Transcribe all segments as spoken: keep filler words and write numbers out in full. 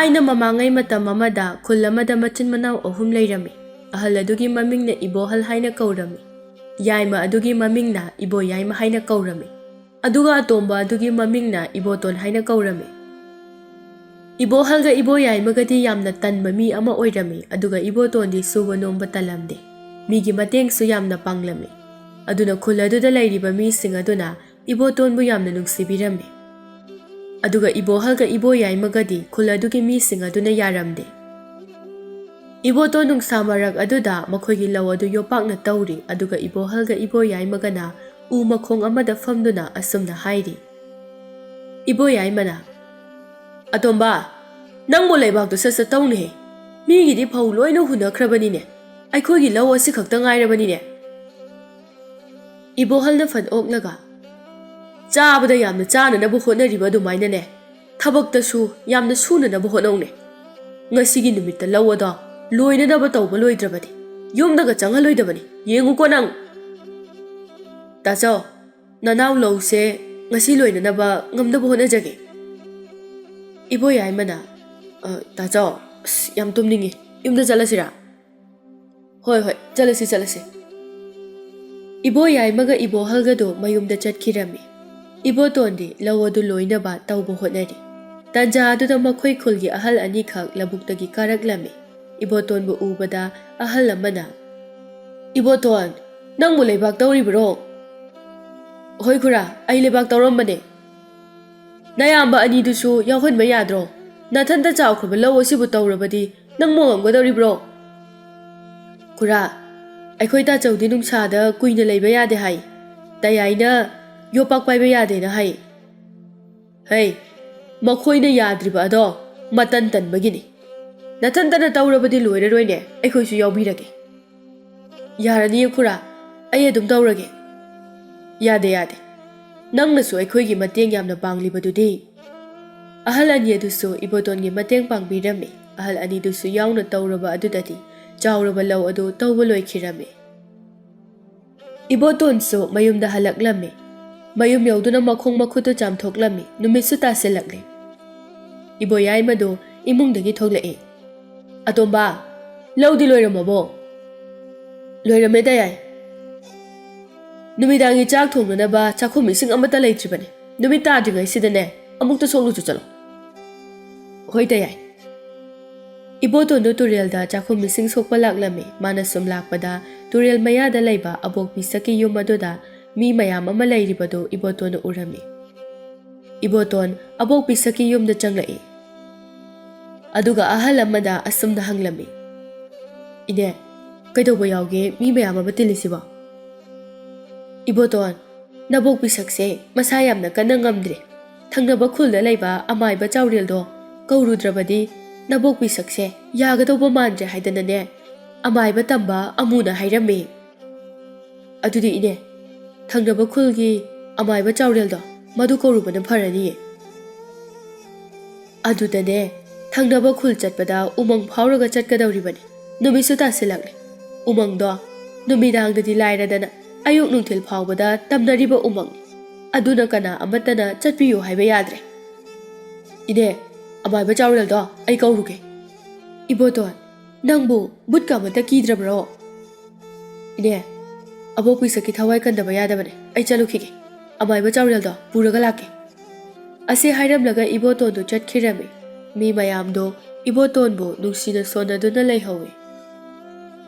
ꯊꯥꯏꯅ ꯃꯃꯥꯡꯉꯩ ꯃꯇꯝ ꯑꯃꯗ ꯈꯨꯜ ꯑꯃꯗ ꯃꯆꯤꯟ ꯃꯅꯥꯎ ꯑꯍꯨꯝ ꯂꯩꯔꯝꯃꯤ꯫ ꯑꯍꯜ ꯑꯗꯨꯒꯤ ꯃꯃꯤꯡꯅ ꯏꯕꯣꯍꯜ ꯍꯥꯏꯅ ꯀꯧꯔꯝꯃꯤ꯫ ꯌꯥꯏꯃ ꯑꯗꯨꯒꯤ ꯃꯃꯤꯡꯅ ꯏꯕꯣꯌꯥꯏꯃ ꯍꯥꯏꯅ ꯀꯧꯔꯝꯃꯤ꯫ ꯑꯗꯨꯒ ꯑꯇꯣꯝꯕ ꯑꯗꯨꯒꯤ ꯃꯃꯤꯡꯅ ꯏꯕꯣꯇꯣꯟ ꯍꯥꯏꯅ ꯀꯧꯔꯝꯃꯤ꯫ ꯏꯕꯣꯍꯜꯒ ꯏꯕꯣꯌꯥꯏꯃꯒꯗꯤ ꯌꯥꯝꯅ ꯇꯟꯕ ꯃꯤ ꯑꯃ ꯑꯣꯏꯔꯝꯃꯤ, ꯑꯗꯨꯒ ꯏꯕꯣꯇꯣꯟꯗꯤ ꯁꯨꯕ ꯅꯣꯝꯕ ꯇꯜꯂꯝꯗꯦ꯫ ꯃꯤꯒꯤ ꯃꯇꯦꯡꯁꯨ ꯌꯥꯝꯅ ꯄꯥꯡꯂꯝꯃꯤ꯫ ꯑꯗꯨꯅ ꯈꯨꯜ ꯑꯗꯨꯗ ꯂꯩꯔꯤꯕ ꯃꯤꯁꯤꯡ ꯑꯗꯨꯅ ꯏꯕꯣꯇꯣꯟꯕꯨ ꯌꯥꯝꯅ ꯅꯨꯡꯁꯤꯕꯤꯔꯝꯃꯤ꯫ ꯑꯗꯨꯒ ꯏꯕꯣꯍꯜꯒ ꯏꯕꯣꯌꯥꯏꯃꯒꯗꯤ ꯈꯨꯜ ꯑꯗꯨꯒꯤ ꯃꯤꯁꯤꯡ ꯑꯗꯨꯅ ꯌꯥꯔꯝꯗꯦ꯫ ꯏꯕꯣꯇꯣꯟ ꯅꯨꯡꯁꯥ ꯃꯔꯛ ꯑꯗꯨꯗ ꯃꯈꯣꯏꯒꯤ ꯂꯧ ꯑꯗꯨ ꯌꯣꯄꯥꯛꯅ ꯇꯧꯔꯤ, ꯑꯗꯨꯒ ꯏꯕꯣꯍꯜꯒ ꯏꯕꯣꯌꯥꯏꯃꯒꯅ ꯎ ꯃꯈꯣꯡ ꯑꯃꯗ ꯐꯝꯗꯨꯅ ꯑꯁꯨꯝꯅ ꯍꯥꯏꯔꯤ꯫ ꯏꯕꯣꯌꯥꯏꯃꯅ, "ꯑꯇꯣꯝꯕ, ꯅꯪꯕꯨ ꯂꯩꯕꯥꯛꯇꯨ ꯁꯠ ꯁꯠ ꯇꯧꯅꯦꯍꯦ꯫ ꯃꯤꯒꯤꯗꯤ ꯐꯧ ꯂꯣꯏꯅ ꯍꯨꯟꯅꯈ꯭ꯔꯕꯅꯤꯅꯦ꯫ ꯑꯩꯈꯣꯏꯒꯤ ꯂꯧ ꯑꯁꯤ ꯈꯛꯇ ꯉꯥꯏꯔꯕꯅꯤꯅꯦ꯫" ꯏꯕꯣꯍꯜꯅ ꯐꯟ ꯑꯣꯛꯂꯒ, "ꯆꯥꯕꯗ ꯌꯥꯝꯅ ꯆꯥꯅꯅꯕ ꯍꯣꯠꯅꯔꯤꯕ ꯑꯗꯨꯃꯥꯏꯅꯅꯦ, ꯊꯕꯛꯇꯁꯨ ꯌꯥꯝꯅ ꯁꯨꯅꯅꯕ ꯍꯣꯠꯅꯧꯅꯦ꯫ ꯉꯁꯤꯒꯤ ꯅꯨꯃꯤꯠꯇ ꯂꯧ ꯑꯗꯣ ꯂꯣꯏꯅꯅꯕ ꯇꯧꯕ ꯂꯣꯏꯗ꯭ꯔꯕꯗꯤ ꯌꯨꯝꯗꯒ ꯆꯪꯍꯜꯂꯣꯏꯗꯕꯅꯤ꯫ ꯌꯦꯡꯉꯨꯀꯣ ꯅꯪ꯫" "ꯇꯥꯆꯧ, ꯅꯅꯥꯎ ꯂꯧꯁꯦ ꯉꯁꯤ ꯂꯣꯏꯅꯅꯕ ꯉꯝꯅꯕ ꯍꯣꯠꯅꯖꯒꯦ꯫" ꯏꯕꯣꯌꯥꯏꯃꯅ, "ꯑ, ꯇꯥꯆꯧ, ꯑꯁ, ꯌꯥꯝ ꯇꯨꯝꯅꯤꯡꯉꯤ꯫ ꯌꯨꯝꯗ ꯆꯠꯂꯁꯤꯔꯥ?" "ꯍꯣꯏ, ꯍꯣꯏ, ꯆꯠꯂꯁꯤ, ꯆꯠꯂꯁꯤ꯫" ꯏꯕꯣꯌꯥꯏꯃꯒ ꯏꯕꯣꯍꯜꯒꯗꯣ ꯃꯌꯨꯝꯗ ꯆꯠꯈꯤꯔꯝꯃꯤ꯫ ꯏꯕꯣꯇꯣꯟꯗꯤ ꯂꯧ ꯑꯗꯨ ꯂꯣꯏꯅꯕ ꯇꯧꯕ ꯍꯣꯠꯅꯔꯤ꯫ ꯇꯟꯖꯥ ꯑꯗꯨꯗ ꯃꯈꯣꯏ ꯈꯨꯜꯒꯤ ꯑꯍꯜ ꯑꯅꯤꯈꯛ ꯂꯧꯕꯨꯛꯇꯒꯤ ꯀꯥꯔꯛꯂꯝꯃꯤ꯫ ꯏꯕꯣꯇꯣꯟꯕꯨ ꯎꯕꯗ ꯑꯍꯜ ꯑꯃꯅ, "ꯏꯕꯣꯇꯣꯟ, ꯅꯪꯕꯨ ꯂꯩꯕꯥꯛ ꯇꯧꯔꯤꯕꯔꯣ?" "ꯍꯣꯏ ꯈꯨꯔꯥ, ꯑꯩ ꯂꯩꯕꯥꯛ ꯇꯧꯔꯝꯕꯅꯦ꯫" "ꯅꯌꯥꯝꯕ ꯑꯅꯤꯗꯨꯁꯨ ꯌꯥꯎꯍꯟꯕ ꯌꯥꯗ꯭ꯔꯣ? ꯅꯊꯟꯇ ꯆꯥꯎꯈ꯭ꯔꯕ ꯂꯧ ꯑꯁꯤꯕꯨ ꯇꯧꯔꯕꯗꯤ ꯅꯪꯕꯨ ꯉꯝꯒꯗꯧꯔꯤꯕ꯭ꯔꯣ?" "ꯈꯨꯔꯥ, ꯑꯩꯈꯣꯏ ꯇꯥꯆꯧꯗꯤ ꯅꯨꯡꯁꯥꯗ ꯀꯨꯏꯅ ꯂꯩꯕ ꯌꯥꯗꯦ ꯍꯥꯏ꯫ ꯇꯌꯥꯏꯅ ꯌꯣꯄꯥꯛ ꯄꯥꯏꯕ ꯌꯥꯗꯦꯅ ꯍꯥꯏ꯫" "ꯍꯩ, ꯃꯈꯣꯏꯅ ꯌꯥꯗ꯭ꯔꯤꯕ ꯑꯗꯣ ꯃꯇꯟ ꯇꯟꯕꯒꯤꯅꯤ꯫ ꯅꯊꯟꯇꯅ ꯇꯧꯔꯕꯗꯤ ꯂꯣꯏꯔꯔꯣꯏꯅꯦ, ꯑꯩꯈꯣꯏꯁꯨ ꯌꯥꯎꯕꯤꯔꯒꯦ꯫" "ꯌꯥꯔꯅꯤꯌꯦ ꯈꯨꯔꯥ, ꯑꯩ ꯑꯗꯨꯝ ꯇꯧꯔꯒꯦ꯫" "ꯌꯥꯗꯦ, ꯌꯥꯗꯦ꯫ ꯅꯪꯅꯁꯨ ꯑꯩꯈꯣꯏꯒꯤ ꯃꯇꯦꯡ ꯌꯥꯝꯅ ꯄꯥꯡꯂꯤꯕꯗꯨꯗꯤ꯫" ꯑꯍꯜ ꯑꯅꯤ ꯑꯗꯨꯁꯨ ꯏꯕꯣꯇꯣꯟꯒꯤ ꯃꯇꯦꯡ ꯄꯥꯡꯕꯤꯔꯝꯃꯤ꯫ ꯑꯍꯜ ꯑꯅꯤꯗꯨꯁꯨ ꯌꯥꯎꯅ ꯇꯧꯔꯕ ꯑꯗꯨꯗꯗꯤ ꯆꯥꯎꯔꯕ ꯂꯧ ꯑꯗꯨ ꯇꯧꯕ ꯂꯣꯏꯈꯤꯔꯝꯃꯤ꯫ ꯏꯕꯣꯇꯣꯟꯁꯨ ꯃꯌꯨꯝꯗ ꯍꯜꯂꯛꯂꯝꯃꯤ꯫ ꯃꯌꯨꯝ ꯌꯧꯗꯨꯅ ꯃꯈꯣꯡ ꯃꯈꯨꯠꯇꯨ ꯆꯥꯝꯊꯣꯛꯂꯝꯃꯤ꯫ ꯅꯨꯃꯤꯠꯁꯨ ꯇꯥꯁꯤꯜꯂꯛꯂꯦ꯫ ꯏꯕꯣꯌꯥꯏꯃꯗꯨ ꯏꯃꯨꯡꯗꯒꯤ ꯊꯣꯛꯂꯛꯏ꯫ "ꯑꯇꯣꯝꯕ, ꯂꯧꯗꯤ ꯂꯣꯏꯔꯝꯃꯕꯣ?" "ꯂꯣꯏꯔꯝꯃꯦ, ꯇꯌꯥꯏ꯫ ꯅꯨꯃꯤꯗꯥꯡꯒꯤ ꯆꯥꯛ ꯊꯣꯡꯅꯅꯕ ꯆꯥꯛꯈꯨꯝ ꯏꯁꯤꯡ ꯑꯃꯠꯇ ꯂꯩꯇ꯭ꯔꯤꯕꯅꯤ꯫ ꯅꯨꯃꯤꯠ ꯇꯥꯗ꯭ꯔꯤꯉꯩꯁꯤꯗꯅꯦ ꯑꯃꯨꯛꯇ ꯁꯣꯛꯂꯨꯆꯣ ꯆꯠꯂꯣ꯫" "ꯍꯣꯏ, ꯇꯌꯥꯏ꯫" ꯏꯕꯣꯇꯣꯟꯗꯨ ꯇꯨꯔꯦꯜꯗ ꯆꯥꯛꯈꯨꯝ ꯏꯁꯤꯡ ꯁꯣꯛꯄ ꯂꯥꯛꯂꯝꯃꯤ꯫ ꯃꯥꯅ ꯁꯨꯝ ꯂꯥꯛꯄꯗ ꯇꯨꯔꯦꯜ ꯃꯌꯥꯗ ꯂꯩꯕ ꯑꯕꯣꯛꯄꯤ ꯁꯛꯀꯤ ꯌꯨꯝ ꯑꯗꯨꯗ ꯃꯤ ꯃꯌꯥꯝ ꯑꯃ ꯂꯩꯔꯤꯕꯗꯨ ꯏꯕꯣꯇꯣꯟꯅ ꯎꯔꯝꯃꯤ꯫ ꯏꯕꯣꯇꯣꯟ ꯑꯕꯣꯛꯄꯤ ꯁꯛꯀꯤ ꯌꯨꯝꯗ ꯆꯪꯂꯛꯏ꯫ ꯑꯗꯨꯒ ꯑꯍꯜ ꯑꯃꯗ ꯑꯁꯨꯝꯅ ꯍꯪꯂꯝꯃꯤ, "ꯏꯅꯦ, ꯀꯩꯗꯧꯕ ꯌꯥꯎꯒꯦ ꯃꯤ ꯃꯌꯥꯝ ꯑꯃ ꯇꯤꯜꯂꯤꯁꯤꯕꯣ?" "ꯏꯕꯣꯇꯣꯟ, ꯅꯕꯣꯛꯄꯤ ꯁꯛꯁꯦ ꯃꯁꯥ ꯌꯥꯝꯅ ꯀꯟꯅ ꯉꯝꯗ꯭ꯔꯦ꯫ ꯊꯪꯅꯕ ꯈꯨꯜꯗ ꯂꯩꯕ ꯑꯃꯥꯏꯕ ꯆꯥꯎꯔꯦꯜꯗꯣ ꯀꯧꯔꯨꯗ꯭ꯔꯕꯗꯤ ꯅꯕꯣꯛꯄꯤ ꯁꯛꯁꯦ ꯌꯥꯒꯗꯧꯕ ꯃꯥꯟꯗ꯭ꯔꯦ ꯍꯥꯏꯗꯅꯅꯦ ꯑꯃꯥꯏꯕ ꯇꯝꯕ ꯑꯃꯨꯅ ꯍꯥꯏꯔꯝꯃꯤ꯫" "ꯑꯗꯨꯗꯤ ꯏꯅꯦ, ꯊꯪꯅꯕ ꯈꯨꯜꯒꯤ ꯑꯃꯥꯏꯕ ꯆꯥꯎꯔꯦꯜꯗꯣ ꯃꯗꯨ ꯀꯧꯔꯨꯕꯅ ꯐꯔꯅꯤꯌꯦ꯫" ꯑꯗꯨꯗꯅꯦ ꯊꯪꯅꯕ ꯈꯨꯜ ꯆꯠꯄꯗ ꯎꯃꯪ ꯐꯥꯎꯔꯒ ꯆꯠꯀꯗꯧꯔꯤꯕꯅꯤ꯫ ꯅꯨꯃꯤꯠꯁꯨ ꯇꯥꯁꯤꯜꯂꯛꯂꯦ꯫ ꯎꯃꯪꯗꯣ ꯅꯨꯃꯤꯗꯥꯡꯗꯗꯤ ꯂꯥꯏꯔꯗꯅ ꯑꯌꯨꯛ ꯅꯨꯡꯊꯤꯜ ꯐꯥꯎꯕꯗ ꯇꯝꯅꯔꯤꯕ ꯎꯃꯪꯅꯤ꯫ ꯑꯗꯨꯅ ꯀꯅꯥ ꯑꯃꯠꯇꯅ ꯆꯠꯄꯤꯌꯨ ꯍꯥꯏꯕ ꯌꯥꯗ꯭ꯔꯦ꯫ "ꯏꯅꯦ, ꯑꯃꯥꯏꯕ ꯆꯥꯎꯔꯦꯜꯗꯣ ꯑꯩ ꯀꯧꯔꯨꯒꯦ꯫" "ꯏꯕꯣꯇꯣꯟ, ꯅꯪꯕꯨ ꯕꯨꯠꯀ ꯑꯃꯠꯇ ꯀꯤꯗ꯭ꯔꯕ꯭ꯔꯣ?" "ꯏꯅꯦ, ꯑꯕꯣꯛꯄꯤ ꯁꯛꯀꯤ ꯊꯋꯥꯏ ꯀꯟꯗꯕ ꯌꯥꯗꯕꯅꯦ꯫ ꯑꯩ ꯆꯠꯂꯨꯈꯤꯒꯦ꯫ ꯑꯃꯥꯏꯕ ꯆꯥꯎꯔꯦꯜꯗꯣ ꯄꯨꯔꯒ ꯂꯥꯛꯀꯦ꯫" ꯑꯁꯤ ꯍꯥꯏꯔꯝꯂꯒ ꯏꯕꯣꯇꯣꯟꯗꯨ ꯆꯠꯈꯤꯔꯝꯃꯤ꯫ ꯃꯤ ꯃꯌꯥꯝꯗꯨ ꯏꯕꯣꯇꯣꯟꯕꯨ ꯅꯨꯡꯁꯤꯅ ꯁꯣꯟꯅꯗꯨꯅ ꯂꯩꯍꯧꯏ꯫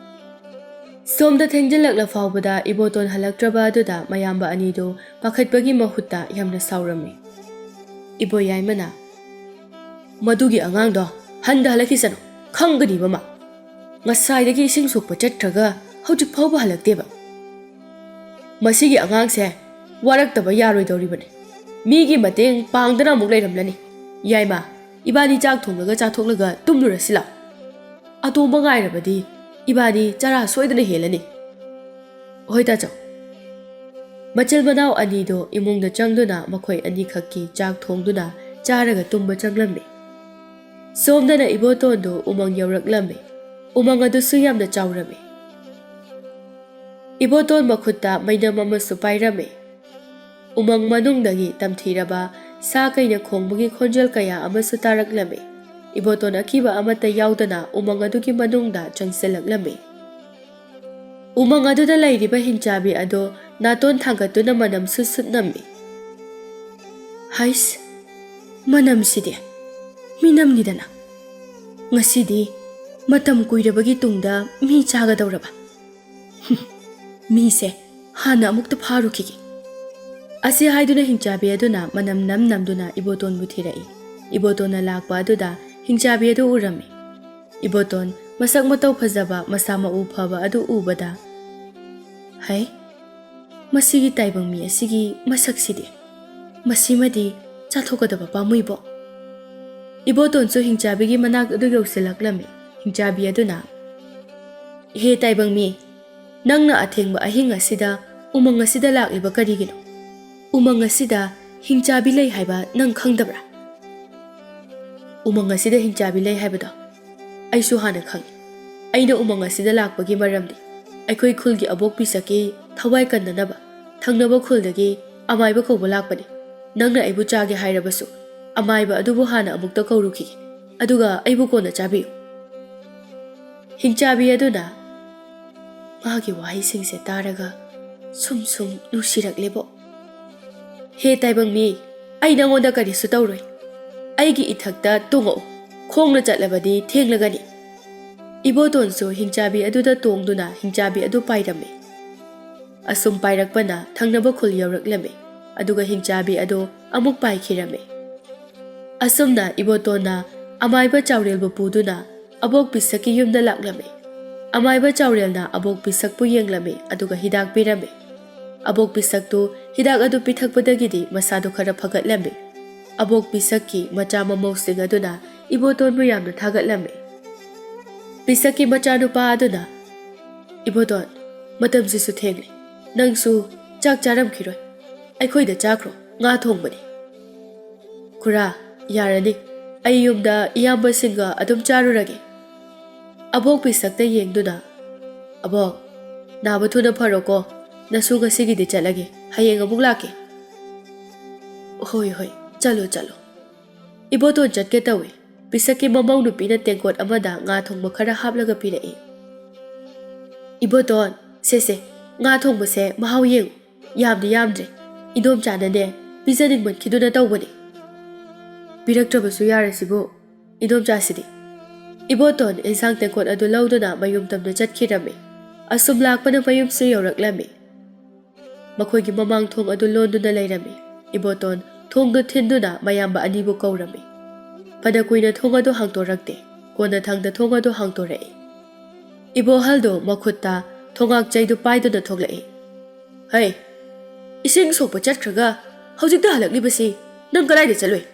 ꯁꯣꯝꯗ ꯊꯦꯡꯖꯤꯜꯂꯛꯂ ꯐꯥꯎꯕꯗ ꯏꯕꯣꯇꯣꯟ ꯍꯜꯂꯛꯇ꯭ꯔꯕ ꯑꯗꯨꯗ ꯃꯌꯥꯝꯕ ꯑꯅꯤꯗꯨ ꯄꯥꯈꯠꯄꯒꯤ ꯃꯍꯨꯠꯇ ꯌꯥꯝꯅ ꯁꯥꯎꯔꯝꯃꯤ꯫ ꯏꯕꯣ ꯌꯥꯏꯃꯅ, "ꯃꯗꯨꯒꯤ ꯑꯉꯥꯡꯗꯣ ꯍꯟꯗ ꯍꯜꯂꯛꯈꯤꯁꯅꯨ, ꯈꯪꯒꯅꯤꯕ ꯃꯥ꯫ ꯉꯁꯥꯏꯗꯒꯤ ꯏꯁꯤꯡ ꯁꯣꯛꯄ ꯆꯠꯈ꯭ꯔꯒ ꯍꯧꯖꯤꯛ ꯐꯥꯎꯕ ꯍꯜꯂꯛꯇꯦꯕ꯫ ꯃꯁꯤꯒꯤ ꯑꯉꯥꯡꯁꯦ ꯋꯥꯔꯛꯇꯕ ꯌꯥꯔꯣꯏꯗꯧꯔꯤꯕꯅꯤ꯫ ꯃꯤꯒꯤ ꯃꯇꯦꯡ ꯄꯥꯡꯗꯅ ꯑꯃꯨꯛ ꯂꯩꯔꯝꯂꯅꯤ꯫ ꯌꯥꯏꯃ, ꯏꯕꯥꯅꯤ ꯆꯥꯛ ꯊꯣꯡꯂꯒ ꯆꯥꯊꯣꯛꯂꯒ ꯇꯨꯝꯂꯨꯔꯁꯤ ꯂꯥꯎ꯫ ꯑꯇꯣꯝꯕ ꯉꯥꯏꯔꯕꯗꯤ ꯏꯕꯥꯅꯤ ꯆꯔꯥ ꯁꯣꯏꯗꯅ ꯍꯦꯜꯂꯅꯤ꯫" "ꯍꯣꯏ ꯇꯥꯆꯧ꯫" ꯃꯆꯤꯜ ꯃꯅꯥꯎ ꯑꯅꯤꯗꯣ ꯏꯃꯨꯡꯗ ꯆꯪꯗꯨꯅ ꯃꯈꯣꯏ ꯑꯅꯤꯈꯛꯀꯤ ꯆꯥꯛ ꯊꯣꯡꯗꯨꯅ ꯆꯥꯔꯒ ꯇꯨꯝꯕ ꯆꯪꯂꯝꯃꯤ꯫ ꯁꯣꯝꯗꯅ ꯏꯕꯣꯇꯣꯟꯗꯨ ꯎꯃꯪ ꯌꯧꯔꯛꯂꯝꯃꯤ꯫ ꯎꯃꯪ ꯑꯗꯨꯁꯨ ꯌꯥꯝꯅ ꯆꯥꯎꯔꯝꯃꯤ꯫ ꯏꯕꯣꯇꯣꯟ ꯃꯈꯨꯠꯇ ꯃꯩꯅꯝ ꯑꯃꯁꯨ ꯄꯥꯏꯔꯝꯃꯤ꯫ ꯎꯃꯪ ꯃꯅꯨꯡꯗꯒꯤ ꯇꯝꯊꯤꯔꯕ ꯁꯥ ꯀꯩꯅ ꯈꯣꯡꯕꯒꯤ ꯈꯣꯟꯖꯦꯜ ꯀꯌꯥ ꯑꯃꯁꯨ ꯇꯥꯔꯛꯂꯝꯃꯤ꯫ ꯏꯕꯣꯇꯣꯟ ꯑꯀꯤꯕ ꯑꯃꯠꯇ ꯌꯥꯎꯗꯅ ꯎꯃꯪ ꯑꯗꯨꯒꯤ ꯃꯅꯨꯡꯗ ꯆꯪꯁꯤꯜꯂꯛꯂꯝꯃꯤ꯫ ꯎꯃꯪ ꯑꯗꯨꯗ ꯂꯩꯔꯤꯕ ꯍꯤꯡꯆꯥꯕꯤ ꯑꯗꯣ ꯅꯥꯇꯣꯟ ꯊꯥꯡꯒꯠꯇꯨꯅ ꯃꯅꯝ ꯁꯨꯠ ꯁꯨꯠ ꯅꯝꯃꯤ꯫ "ꯍꯩꯁ, ꯃꯅꯝꯁꯤꯗꯤ ꯃꯤꯅꯝꯅꯤꯗꯅ꯫ ꯉꯁꯤꯗꯤ ꯃꯇꯝ ꯀꯨꯏꯔꯕꯒꯤ ꯇꯨꯡꯗ ꯃꯤ ꯆꯥꯒꯗꯧꯔꯕ꯫ ꯍꯨꯝ, ꯃꯤꯁꯦ ꯍꯥꯟꯅ ꯑꯃꯨꯛꯇ ꯐꯥꯔꯨꯈꯤꯒꯦ"꯫ ꯑꯁꯤ ꯍꯥꯏꯗꯨꯅ ꯍꯤꯡꯆꯥꯕꯤ ꯑꯗꯨꯅ ꯃꯅꯝ ꯅꯝ ꯅꯝꯗꯨꯅ ꯏꯕꯣꯇꯣꯟꯕꯨ ꯊꯤꯔꯛꯏ꯫ ꯏꯕꯣꯇꯣꯟꯅ ꯂꯥꯛꯄ ꯑꯗꯨꯗ ꯍꯤꯡꯆꯥꯕꯤ ꯑꯗꯨ ꯎꯔꯝꯃꯤ꯫ ꯏꯕꯣꯇꯣꯟ ꯃꯁꯛ ꯃꯇꯧ ꯐꯖꯕ, ꯃꯁꯥ ꯃꯎ ꯐꯕ ꯑꯗꯨ ꯎꯕꯗ, "ꯍꯩ, ꯃꯁꯤꯒꯤ ꯇꯥꯏꯕꯪ ꯃꯤ ꯑꯁꯤꯒꯤ ꯃꯁꯛꯁꯤꯗꯤ, ꯃꯁꯤꯃꯗꯤ ꯆꯥꯊꯣꯛꯀꯗꯕ ꯄꯥꯝꯃꯨꯏꯕꯣ"꯫ ꯏꯕꯣꯇꯣꯟꯁꯨ ꯍꯤꯡꯆꯥꯕꯤꯒꯤ ꯃꯅꯥꯛ ꯑꯗꯨ ꯌꯧꯁꯤꯜꯂꯛꯂꯝꯃꯤ꯫ ꯍꯤꯡꯆꯥꯕꯤ ꯑꯗꯨꯅ, "ꯍꯦ ꯇꯥꯏꯕꯪ ꯃꯤ, ꯅꯪꯅ ꯑꯊꯦꯡꯕ ꯑꯍꯤꯡ ꯑꯁꯤꯗ ꯎꯃꯪ ꯑꯁꯤꯗ ꯂꯥꯛꯂꯤꯕ ꯀꯔꯤꯒꯤꯅꯣ? ꯎꯃꯪ ꯑꯁꯤꯗ ꯍꯤꯡꯆꯥꯕꯤ ꯂꯩ ꯍꯥꯏꯕ ꯅꯪ ꯈꯪꯗꯕ꯭ꯔꯥ?" "ꯎꯃꯪ ꯑꯁꯤꯗ ꯍꯤꯡꯆꯥꯕꯤ ꯂꯩ ꯍꯥꯏꯕꯗꯣ ꯑꯩꯁꯨ ꯍꯥꯟꯅ ꯈꯪꯏ꯫ ꯑꯩꯅ ꯎꯃꯪ ꯑꯁꯤꯗ ꯂꯥꯛꯄꯒꯤ ꯃꯔꯝꯗꯤ ꯑꯩꯈꯣꯏ ꯈꯨꯜꯒꯤ ꯑꯕꯣꯛ ꯄꯤꯁꯛꯀꯤ ꯊꯋꯥꯏ ꯀꯟꯅꯅꯕ ꯊꯪꯅꯕ ꯈꯨꯜꯗꯒꯤ ꯑꯃꯥꯏꯕ ꯀꯧꯕ ꯂꯥꯛꯄꯅꯤ꯫ ꯅꯪꯅ ꯑꯩꯕꯨ ꯆꯥꯒꯦ ꯍꯥꯏꯔꯕꯁꯨ ꯑꯃꯥꯏꯕ ꯑꯗꯨꯕꯨ ꯍꯥꯟꯅ ꯑꯃꯨꯛꯇ ꯀꯧꯔꯨꯈꯤꯒꯦ, ꯑꯗꯨꯒ ꯑꯩꯕꯨ ꯀꯣꯟꯅ ꯆꯥꯕꯤꯌꯨ"꯫ ꯍꯤꯡꯆꯥꯕꯤ ꯑꯗꯨꯅ, ꯃꯥꯒꯤ ꯋꯥꯍꯩꯁꯤꯡꯁꯦ ꯇꯥꯔꯒ ꯁꯨꯝ ꯁꯨꯝ ꯅꯨꯡꯁꯤꯔꯛꯂꯦꯕꯣ꯫ "ꯍꯦ ꯇꯥꯏꯕꯪ ꯃꯤ, ꯑꯩ ꯅꯉꯣꯟꯗ ꯀꯔꯤꯁꯨ ꯇꯧꯔꯣꯏ꯫ ꯑꯩꯒꯤ ꯏꯊꯛꯇ ꯇꯣꯡꯉꯛꯎ, ꯈꯣꯡꯅ ꯆꯠꯂꯕꯗꯤ ꯊꯦꯡꯂꯒꯅꯤ"꯫ ꯏꯕꯣꯇꯣꯟꯁꯨ ꯍꯤꯡꯆꯥꯕꯤ ꯑꯗꯨꯗ ꯇꯣꯡꯗꯨꯅ ꯍꯤꯡꯆꯥꯕꯤ ꯑꯗꯨ ꯄꯥꯏꯔꯝꯃꯤ꯫ ꯑꯁꯨꯝ ꯄꯥꯏꯔꯛꯄꯅ ꯊꯪꯅꯕ ꯈꯨꯜ ꯌꯧꯔꯛꯂꯝꯃꯤ, ꯑꯗꯨꯒ ꯍꯤꯡꯆꯥꯕꯤ ꯑꯗꯨ ꯑꯃꯨꯛ ꯄꯥꯏꯈꯤꯔꯝꯃꯤ꯫ ꯑꯁꯨꯝꯅ ꯏꯕꯣꯇꯣꯟꯅ ꯑꯃꯥꯏꯕ ꯆꯥꯎꯔꯦꯜꯕꯨ ꯄꯨꯗꯨꯅ ꯑꯕꯣꯛ ꯄꯤꯁꯛꯀꯤ ꯌꯨꯝꯗ ꯂꯥꯛꯂꯝꯃꯤ꯫ ꯑꯃꯥꯏꯕ ꯆꯥꯎꯔꯦꯜꯅ ꯑꯕꯣꯛ ꯄꯤꯁꯛꯄꯨ ꯌꯦꯡꯂꯝꯃꯤ, ꯑꯗꯨꯒ ꯍꯤꯗꯥꯛ ꯄꯤꯔꯝꯃꯤ꯫ ꯑꯕꯣꯛ ꯄꯤꯁꯛꯇꯨ ꯍꯤꯗꯥꯛ ꯑꯗꯨ ꯄꯤꯊꯛꯄꯗꯒꯤꯗꯤ ꯃꯁꯥꯗꯨ ꯈꯔ ꯐꯒꯠꯂꯝꯃꯤ꯫ ꯑꯕꯣꯛ ꯄꯤꯁꯛꯀꯤ ꯃꯆꯥ ꯃꯃꯧꯁꯤꯡ ꯑꯗꯨꯅ ꯏꯕꯣꯇꯣꯟꯕꯨ ꯌꯥꯝꯅ ꯊꯥꯒꯠꯂꯝꯃꯤ꯫ ꯄꯤꯁꯛꯀꯤ ꯃꯆꯥꯅꯨꯄꯥ ꯑꯗꯨꯅ, "ꯏꯕꯣꯇꯣꯟ, ꯃꯇꯝꯁꯤꯁꯨ ꯊꯦꯡꯂꯦ, ꯅꯪꯁꯨ ꯆꯥꯛ ꯆꯥꯔꯝꯈꯤꯔꯣꯏ, ꯑꯩꯈꯣꯏꯗ ꯆꯥꯈ꯭ꯔꯣ, ꯉꯥ ꯊꯣꯡꯕꯅꯤ"꯫ "ꯈꯨꯔꯥ, ꯌꯥꯔꯅꯤ, ꯑꯩ ꯌꯨꯝꯗ ꯏꯌꯥꯝꯕꯁꯤꯡꯒ ꯑꯗꯨꯝ ꯆꯥꯔꯨꯔꯒꯦ"꯫ ꯑꯕꯣꯛ ꯄꯤꯁꯛꯇ ꯌꯦꯡꯗꯨꯅ, "ꯑꯕꯣꯛ, ꯅꯥꯕ ꯊꯨꯅ ꯐꯔꯣꯀꯣ, ꯅꯁꯨ ꯉꯁꯤꯒꯤꯗꯤ ꯆꯠꯂꯒꯦ, ꯍꯌꯦꯡ ꯑꯃꯨꯛ ꯂꯥꯛꯀꯦ"꯫ "ꯍꯣꯏ, ꯍꯣꯏ, ꯆꯠꯂꯣ, ꯆꯠꯂꯣ"꯫ ꯏꯕꯣꯇꯣꯟ ꯆꯠꯀꯦ ꯇꯧꯏ꯫ ꯄꯤꯁꯛꯀꯤ ꯃꯃꯧ ꯅꯨꯄꯤꯅ ꯇꯦꯡꯀꯣꯠ ꯑꯃꯗ ꯉꯥ ꯊꯣꯡꯕ ꯈꯔ ꯍꯥꯞꯂꯒ ꯄꯤꯔꯛꯏ꯫ "ꯏꯕꯣꯇꯣꯟ, ꯁꯦꯁꯦ, ꯉꯥ ꯊꯣꯡꯕꯁꯦ ꯃꯍꯥꯎ ꯌꯦꯡꯉꯨ꯫ ꯌꯥꯝꯗꯤ ꯌꯥꯝꯗ꯭ꯔꯦ꯫ ꯏꯗꯣꯝꯆꯥꯅꯅꯦ, ꯄꯤꯖꯅꯤꯡꯃꯟꯈꯤꯗꯨꯅ ꯇꯧꯕꯅꯦ꯫ ꯄꯤꯔꯛꯇ꯭ꯔꯕꯁꯨ ꯌꯥꯔꯁꯤꯕꯨ, ꯏꯗꯣꯝꯆꯥꯁꯤꯗꯤ꯫" ꯏꯕꯣꯇꯣꯟ ꯏꯟꯁꯥꯡ ꯇꯦꯡꯀꯣꯠ ꯑꯗꯨ ꯂꯧꯗꯨꯅ ꯃꯌꯨꯝ ꯇꯝꯅ ꯆꯠꯈꯤꯔꯝꯃꯤ꯫ ꯑꯁꯨꯝ ꯂꯥꯛꯄꯅ ꯃꯌꯨꯝꯁꯨ ꯌꯧꯔꯛꯂꯝꯃꯤ꯫ ꯃꯈꯣꯏꯒꯤ ꯃꯃꯥꯡ ꯊꯣꯡ ꯑꯗꯨ ꯂꯣꯟꯗꯨꯅ ꯂꯩꯔꯝꯃꯤ꯫ ꯏꯕꯣꯇꯣꯟ ꯊꯣꯡꯗꯨ ꯊꯤꯟꯗꯨꯅ ꯃꯌꯥꯝꯕ ꯑꯅꯤꯕꯨ ꯀꯧꯔꯝꯃꯤ꯫ ꯐꯅ ꯀꯨꯏꯅ ꯊꯣꯡ ꯑꯗꯨ ꯍꯥꯡꯇꯣꯔꯛꯇꯦ꯫ ꯀꯣꯟꯅꯊꯪꯗ ꯊꯣꯡ ꯑꯗꯨ ꯍꯥꯡꯇꯣꯔꯛꯏ꯫ ꯏꯕꯣꯍꯜꯗꯨ ꯃꯈꯨꯠꯇ ꯊꯣꯉꯥꯛ ꯆꯩꯗꯨ ꯄꯥꯏꯗꯨꯅ ꯊꯣꯛꯂꯛꯏ꯫ "ꯍꯩ, ꯏꯁꯤꯡ ꯁꯣꯛꯄ ꯆꯠꯈ꯭ꯔꯒ ꯍꯧꯖꯤꯛꯇ ꯍꯜꯂꯛꯂꯤꯕꯁꯤ ꯅꯪ ꯀꯗꯥꯏꯗ ꯆꯠꯂꯨꯏ?"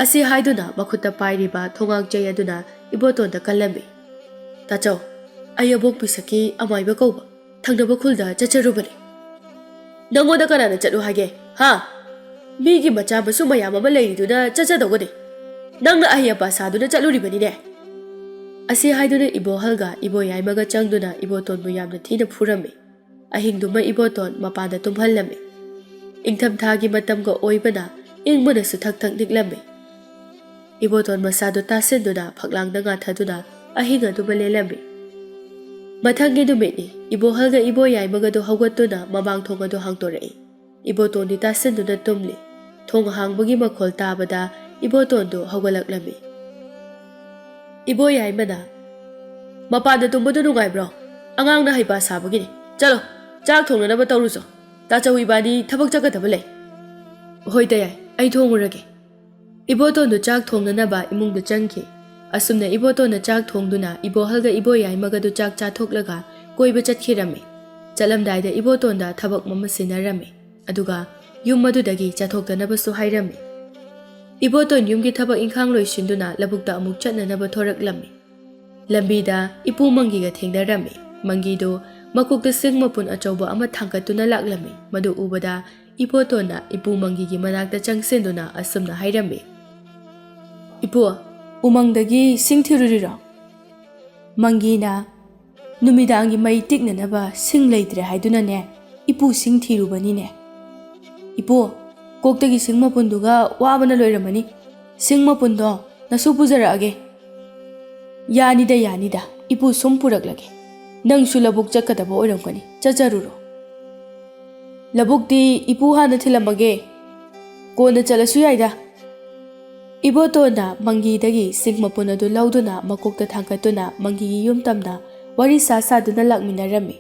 ꯑꯁꯤ ꯍꯥꯏꯗꯨꯅ ꯃꯈꯨꯠꯇ ꯄꯥꯏꯔꯤꯕ ꯊꯣꯉꯥꯛ ꯆꯩ ꯑꯗꯨꯅ ꯏꯕꯣꯇꯣꯟꯗ ꯀꯜꯂꯝꯃꯤ꯫ "ꯇꯥꯆꯧ, ꯑꯩ ꯑꯕꯣꯛ ꯄꯤꯁꯛꯀꯤ ꯑꯃꯥꯏꯕ ꯀꯧꯕ ꯊꯪꯅꯕ ꯈꯨꯜꯗ ꯆꯠꯆꯔꯨꯕꯅꯤ꯫" "ꯅꯪꯉꯣꯟꯗ ꯀꯅꯥꯅ ꯆꯠꯂꯨ ꯍꯥꯏꯒꯦ, ꯍꯥ? ꯃꯤꯒꯤ ꯃꯆꯥ ꯃꯁꯨ ꯃꯌꯥꯝ ꯑꯃ ꯂꯩꯔꯤꯗꯨꯅ ꯆꯠꯆꯗꯧꯒꯅꯤ꯫ ꯅꯪꯅ ꯑꯍꯩ ꯑꯄꯥ ꯁꯥꯗꯨꯅ ꯆꯠꯂꯨꯔꯤꯕꯅꯤꯅꯦ꯫" ꯑꯁꯤ ꯍꯥꯏꯗꯨꯅ ꯏꯕꯣꯍꯜꯒ ꯏꯕꯣꯌꯥꯏꯃꯒ ꯆꯪꯗꯨꯅ ꯏꯕꯣꯇꯣꯟꯕꯨ ꯌꯥꯝꯅ ꯊꯤꯅ ꯐꯨꯔꯝꯃꯤ꯫ ꯑꯍꯤꯡꯗꯨꯃ ꯏꯕꯣꯇꯣꯟ ꯃꯄꯥꯟꯗ ꯇꯨꯝꯍꯜꯂꯝꯃꯤ꯫ ꯏꯪꯊꯝꯊꯥꯒꯤ ꯃꯇꯝꯒ ꯑꯣꯏꯕꯅ ꯏꯪꯕꯅꯁꯨ ꯊꯛ ꯊꯛ ꯅꯤꯛꯂꯝꯃꯤ꯫ ꯏꯕꯣꯇꯣꯟ ꯃꯁꯥꯗꯨ ꯇꯥꯁꯤꯟꯗꯨꯅ ꯐꯛꯂꯥꯡꯗ ꯉꯥꯊꯗꯨꯅ ꯑꯍꯤꯡ ꯑꯗꯨꯃ ꯂꯦꯜꯂꯝꯃꯤ꯫ ꯃꯊꯪꯒꯤ ꯅꯨꯃꯤꯠꯅꯤ꯫ ꯏꯕꯣꯍꯜꯒ ꯏꯕꯣꯌꯥꯏꯃꯒꯗꯨ ꯍꯧꯒꯠꯇꯨꯅ ꯃꯃꯥꯡ ꯊꯣꯡ ꯑꯗꯨ ꯍꯥꯡꯗꯣꯔꯛꯏ꯫ ꯏꯕꯣꯇꯣꯟꯗꯤ ꯇꯥꯁꯤꯟꯗꯨꯅ ꯇꯨꯝꯂꯤ꯫ ꯊꯣꯡ ꯍꯥꯡꯕꯒꯤ ꯃꯈꯣꯜ ꯇꯥꯕꯗ ꯏꯕꯣꯇꯣꯟꯗꯨ ꯍꯧꯒꯠꯂꯛꯂꯝꯃꯤ꯫ ꯏꯕꯣꯌꯥꯏꯃꯅ, "ꯃꯄꯥꯟꯗ ꯇꯨꯝꯕꯗꯨ ꯅꯨꯡꯉꯥꯏꯕ꯭ꯔꯣ? ꯑꯉꯥꯡꯅ ꯍꯩꯄꯥ ꯁꯥꯕꯒꯤꯅꯤ꯫ ꯆꯠꯂꯣ, ꯆꯥꯛ ꯊꯣꯡꯅꯅꯕ ꯇꯧꯔꯨꯆꯣ꯫ ꯇꯥꯆꯧ ꯏꯕꯥꯅꯤ ꯊꯕꯛ ꯆꯠꯀꯗꯕ ꯂꯩ꯫" "ꯍꯣꯏ ꯇꯌꯥꯏ, ꯑꯩ ꯊꯣꯡꯉꯨꯔꯒꯦ꯫" ꯏꯕꯣꯇꯣꯟꯗꯨ ꯆꯥꯛ ꯊꯣꯡꯅꯅꯕ ꯏꯃꯨꯡꯗ ꯆꯪꯈꯤ꯫ ꯑꯁꯨꯝꯅ ꯏꯕꯣꯇꯣꯟꯅ ꯆꯥꯛ ꯊꯣꯡꯗꯨꯅ ꯏꯕꯣꯍꯜꯒ ꯏꯕꯣꯌꯥꯏꯃꯒꯗꯨ ꯆꯥꯛ ꯆꯥꯊꯣꯛꯂꯒ ꯀꯣꯏꯕ ꯆꯠꯈꯤꯔꯝꯃꯤ꯫ ꯆꯠꯂꯝꯗꯥꯏꯗ ꯏꯕꯣꯇꯣꯟꯗ ꯊꯕꯛ ꯑꯃ ꯁꯤꯟꯅꯔꯝꯃꯤ꯫ ꯑꯗꯨꯒ ꯌꯨꯝ ꯑꯗꯨꯗꯒꯤ ꯆꯠꯊꯣꯛꯇꯅꯕꯁꯨ ꯍꯥꯏꯔꯝꯃꯤ꯫ ꯏꯕꯣꯇꯣꯟ ꯌꯨꯝꯒꯤ ꯊꯕꯛ ꯏꯪꯈꯥꯡ ꯂꯣꯏꯁꯤꯟꯗꯨꯅ ꯂꯧꯕꯨꯛꯇ ꯑꯃꯨꯛ ꯆꯠꯅꯅꯕ ꯊꯣꯔꯛꯂꯝꯃꯤ꯫ ꯂꯝꯕꯤꯗ ꯏꯄꯨ ꯃꯪꯒꯤꯒ ꯊꯦꯡꯅꯔꯝꯃꯤ꯫ ꯃꯪꯒꯤꯗꯨ ꯃꯀꯣꯛꯇ ꯁꯤꯡ ꯃꯄꯨꯟ ꯑꯆꯧꯕ ꯑꯃ ꯊꯥꯡꯒꯠꯇꯨꯅ ꯂꯥꯛꯂꯝꯃꯤ꯫ ꯃꯗꯨ ꯎꯕꯗ ꯏꯕꯣꯇꯣꯟꯅ ꯏꯄꯨ ꯃꯪꯒꯤꯒꯤ ꯃꯅꯥꯛꯇ ꯆꯪꯁꯤꯟꯗꯨꯅ ꯑꯁꯨꯝꯅ ꯍꯥꯏꯔꯝꯃꯤ, "ꯏꯄꯨ, ꯎꯃꯪꯗꯒꯤ ꯁꯤꯡ ꯊꯤꯔꯨꯔꯤꯔꯣ?" ꯃꯪꯒꯤꯅ, "ꯅꯨꯃꯤꯗꯥꯡꯒꯤ ꯃꯩ ꯇꯤꯛꯅꯅꯕ ꯁꯤꯡ ꯂꯩꯇ꯭ꯔꯦ ꯍꯥꯏꯗꯨꯅꯅꯦ, ꯏꯄꯨ ꯁꯤꯡ ꯊꯤꯔꯨꯕꯅꯤꯅꯦ꯫" "ꯏꯄꯨ, ꯀꯣꯛꯇꯒꯤ ꯁꯤꯡ ꯃꯄꯨꯟꯗꯨꯒ ꯋꯥꯕꯅ ꯂꯣꯏꯔꯝꯃꯅꯤ꯫ ꯁꯤꯡ ꯃꯄꯨꯟꯗꯣ ꯅꯁꯨ ꯄꯨꯖꯔꯛꯑꯒꯦ꯫ ꯌꯥꯅꯤꯗ, ꯌꯥꯅꯤꯗ, ꯏꯄꯨ ꯁꯨꯝ ꯄꯨꯔꯛꯂꯒꯦ꯫ ꯅꯪꯁꯨ ꯂꯧꯕꯨꯛ ꯆꯠꯀꯗꯕ ꯑꯣꯏꯔꯝꯒꯅꯤ, ꯆꯠꯆꯔꯨꯔꯣ꯫ ꯂꯧꯕꯨꯛꯇꯤ ꯏꯄꯨ ꯍꯥꯟꯅ ꯊꯤꯜꯂꯝꯃꯒꯦ, ꯀꯣꯟꯅ ꯆꯠꯂꯁꯨ ꯌꯥꯏꯗ꯫ ꯏꯕꯣꯇꯣꯟꯅ ꯃꯪꯒꯤꯗꯒꯤ ꯁꯤꯡ ꯃꯄꯨꯟ ꯑꯗꯨ ꯂꯧꯗꯨꯅ ꯃꯀꯣꯛꯇ ꯊꯥꯡꯒꯠꯇꯨꯅ ꯃꯪꯒꯤꯒꯤ ꯌꯨꯝ ꯇꯝꯅ ꯋꯥꯔꯤ ꯁꯥ ꯁꯥꯗꯨꯅ ꯂꯥꯛꯃꯤꯟꯅꯔꯝꯃꯤ꯫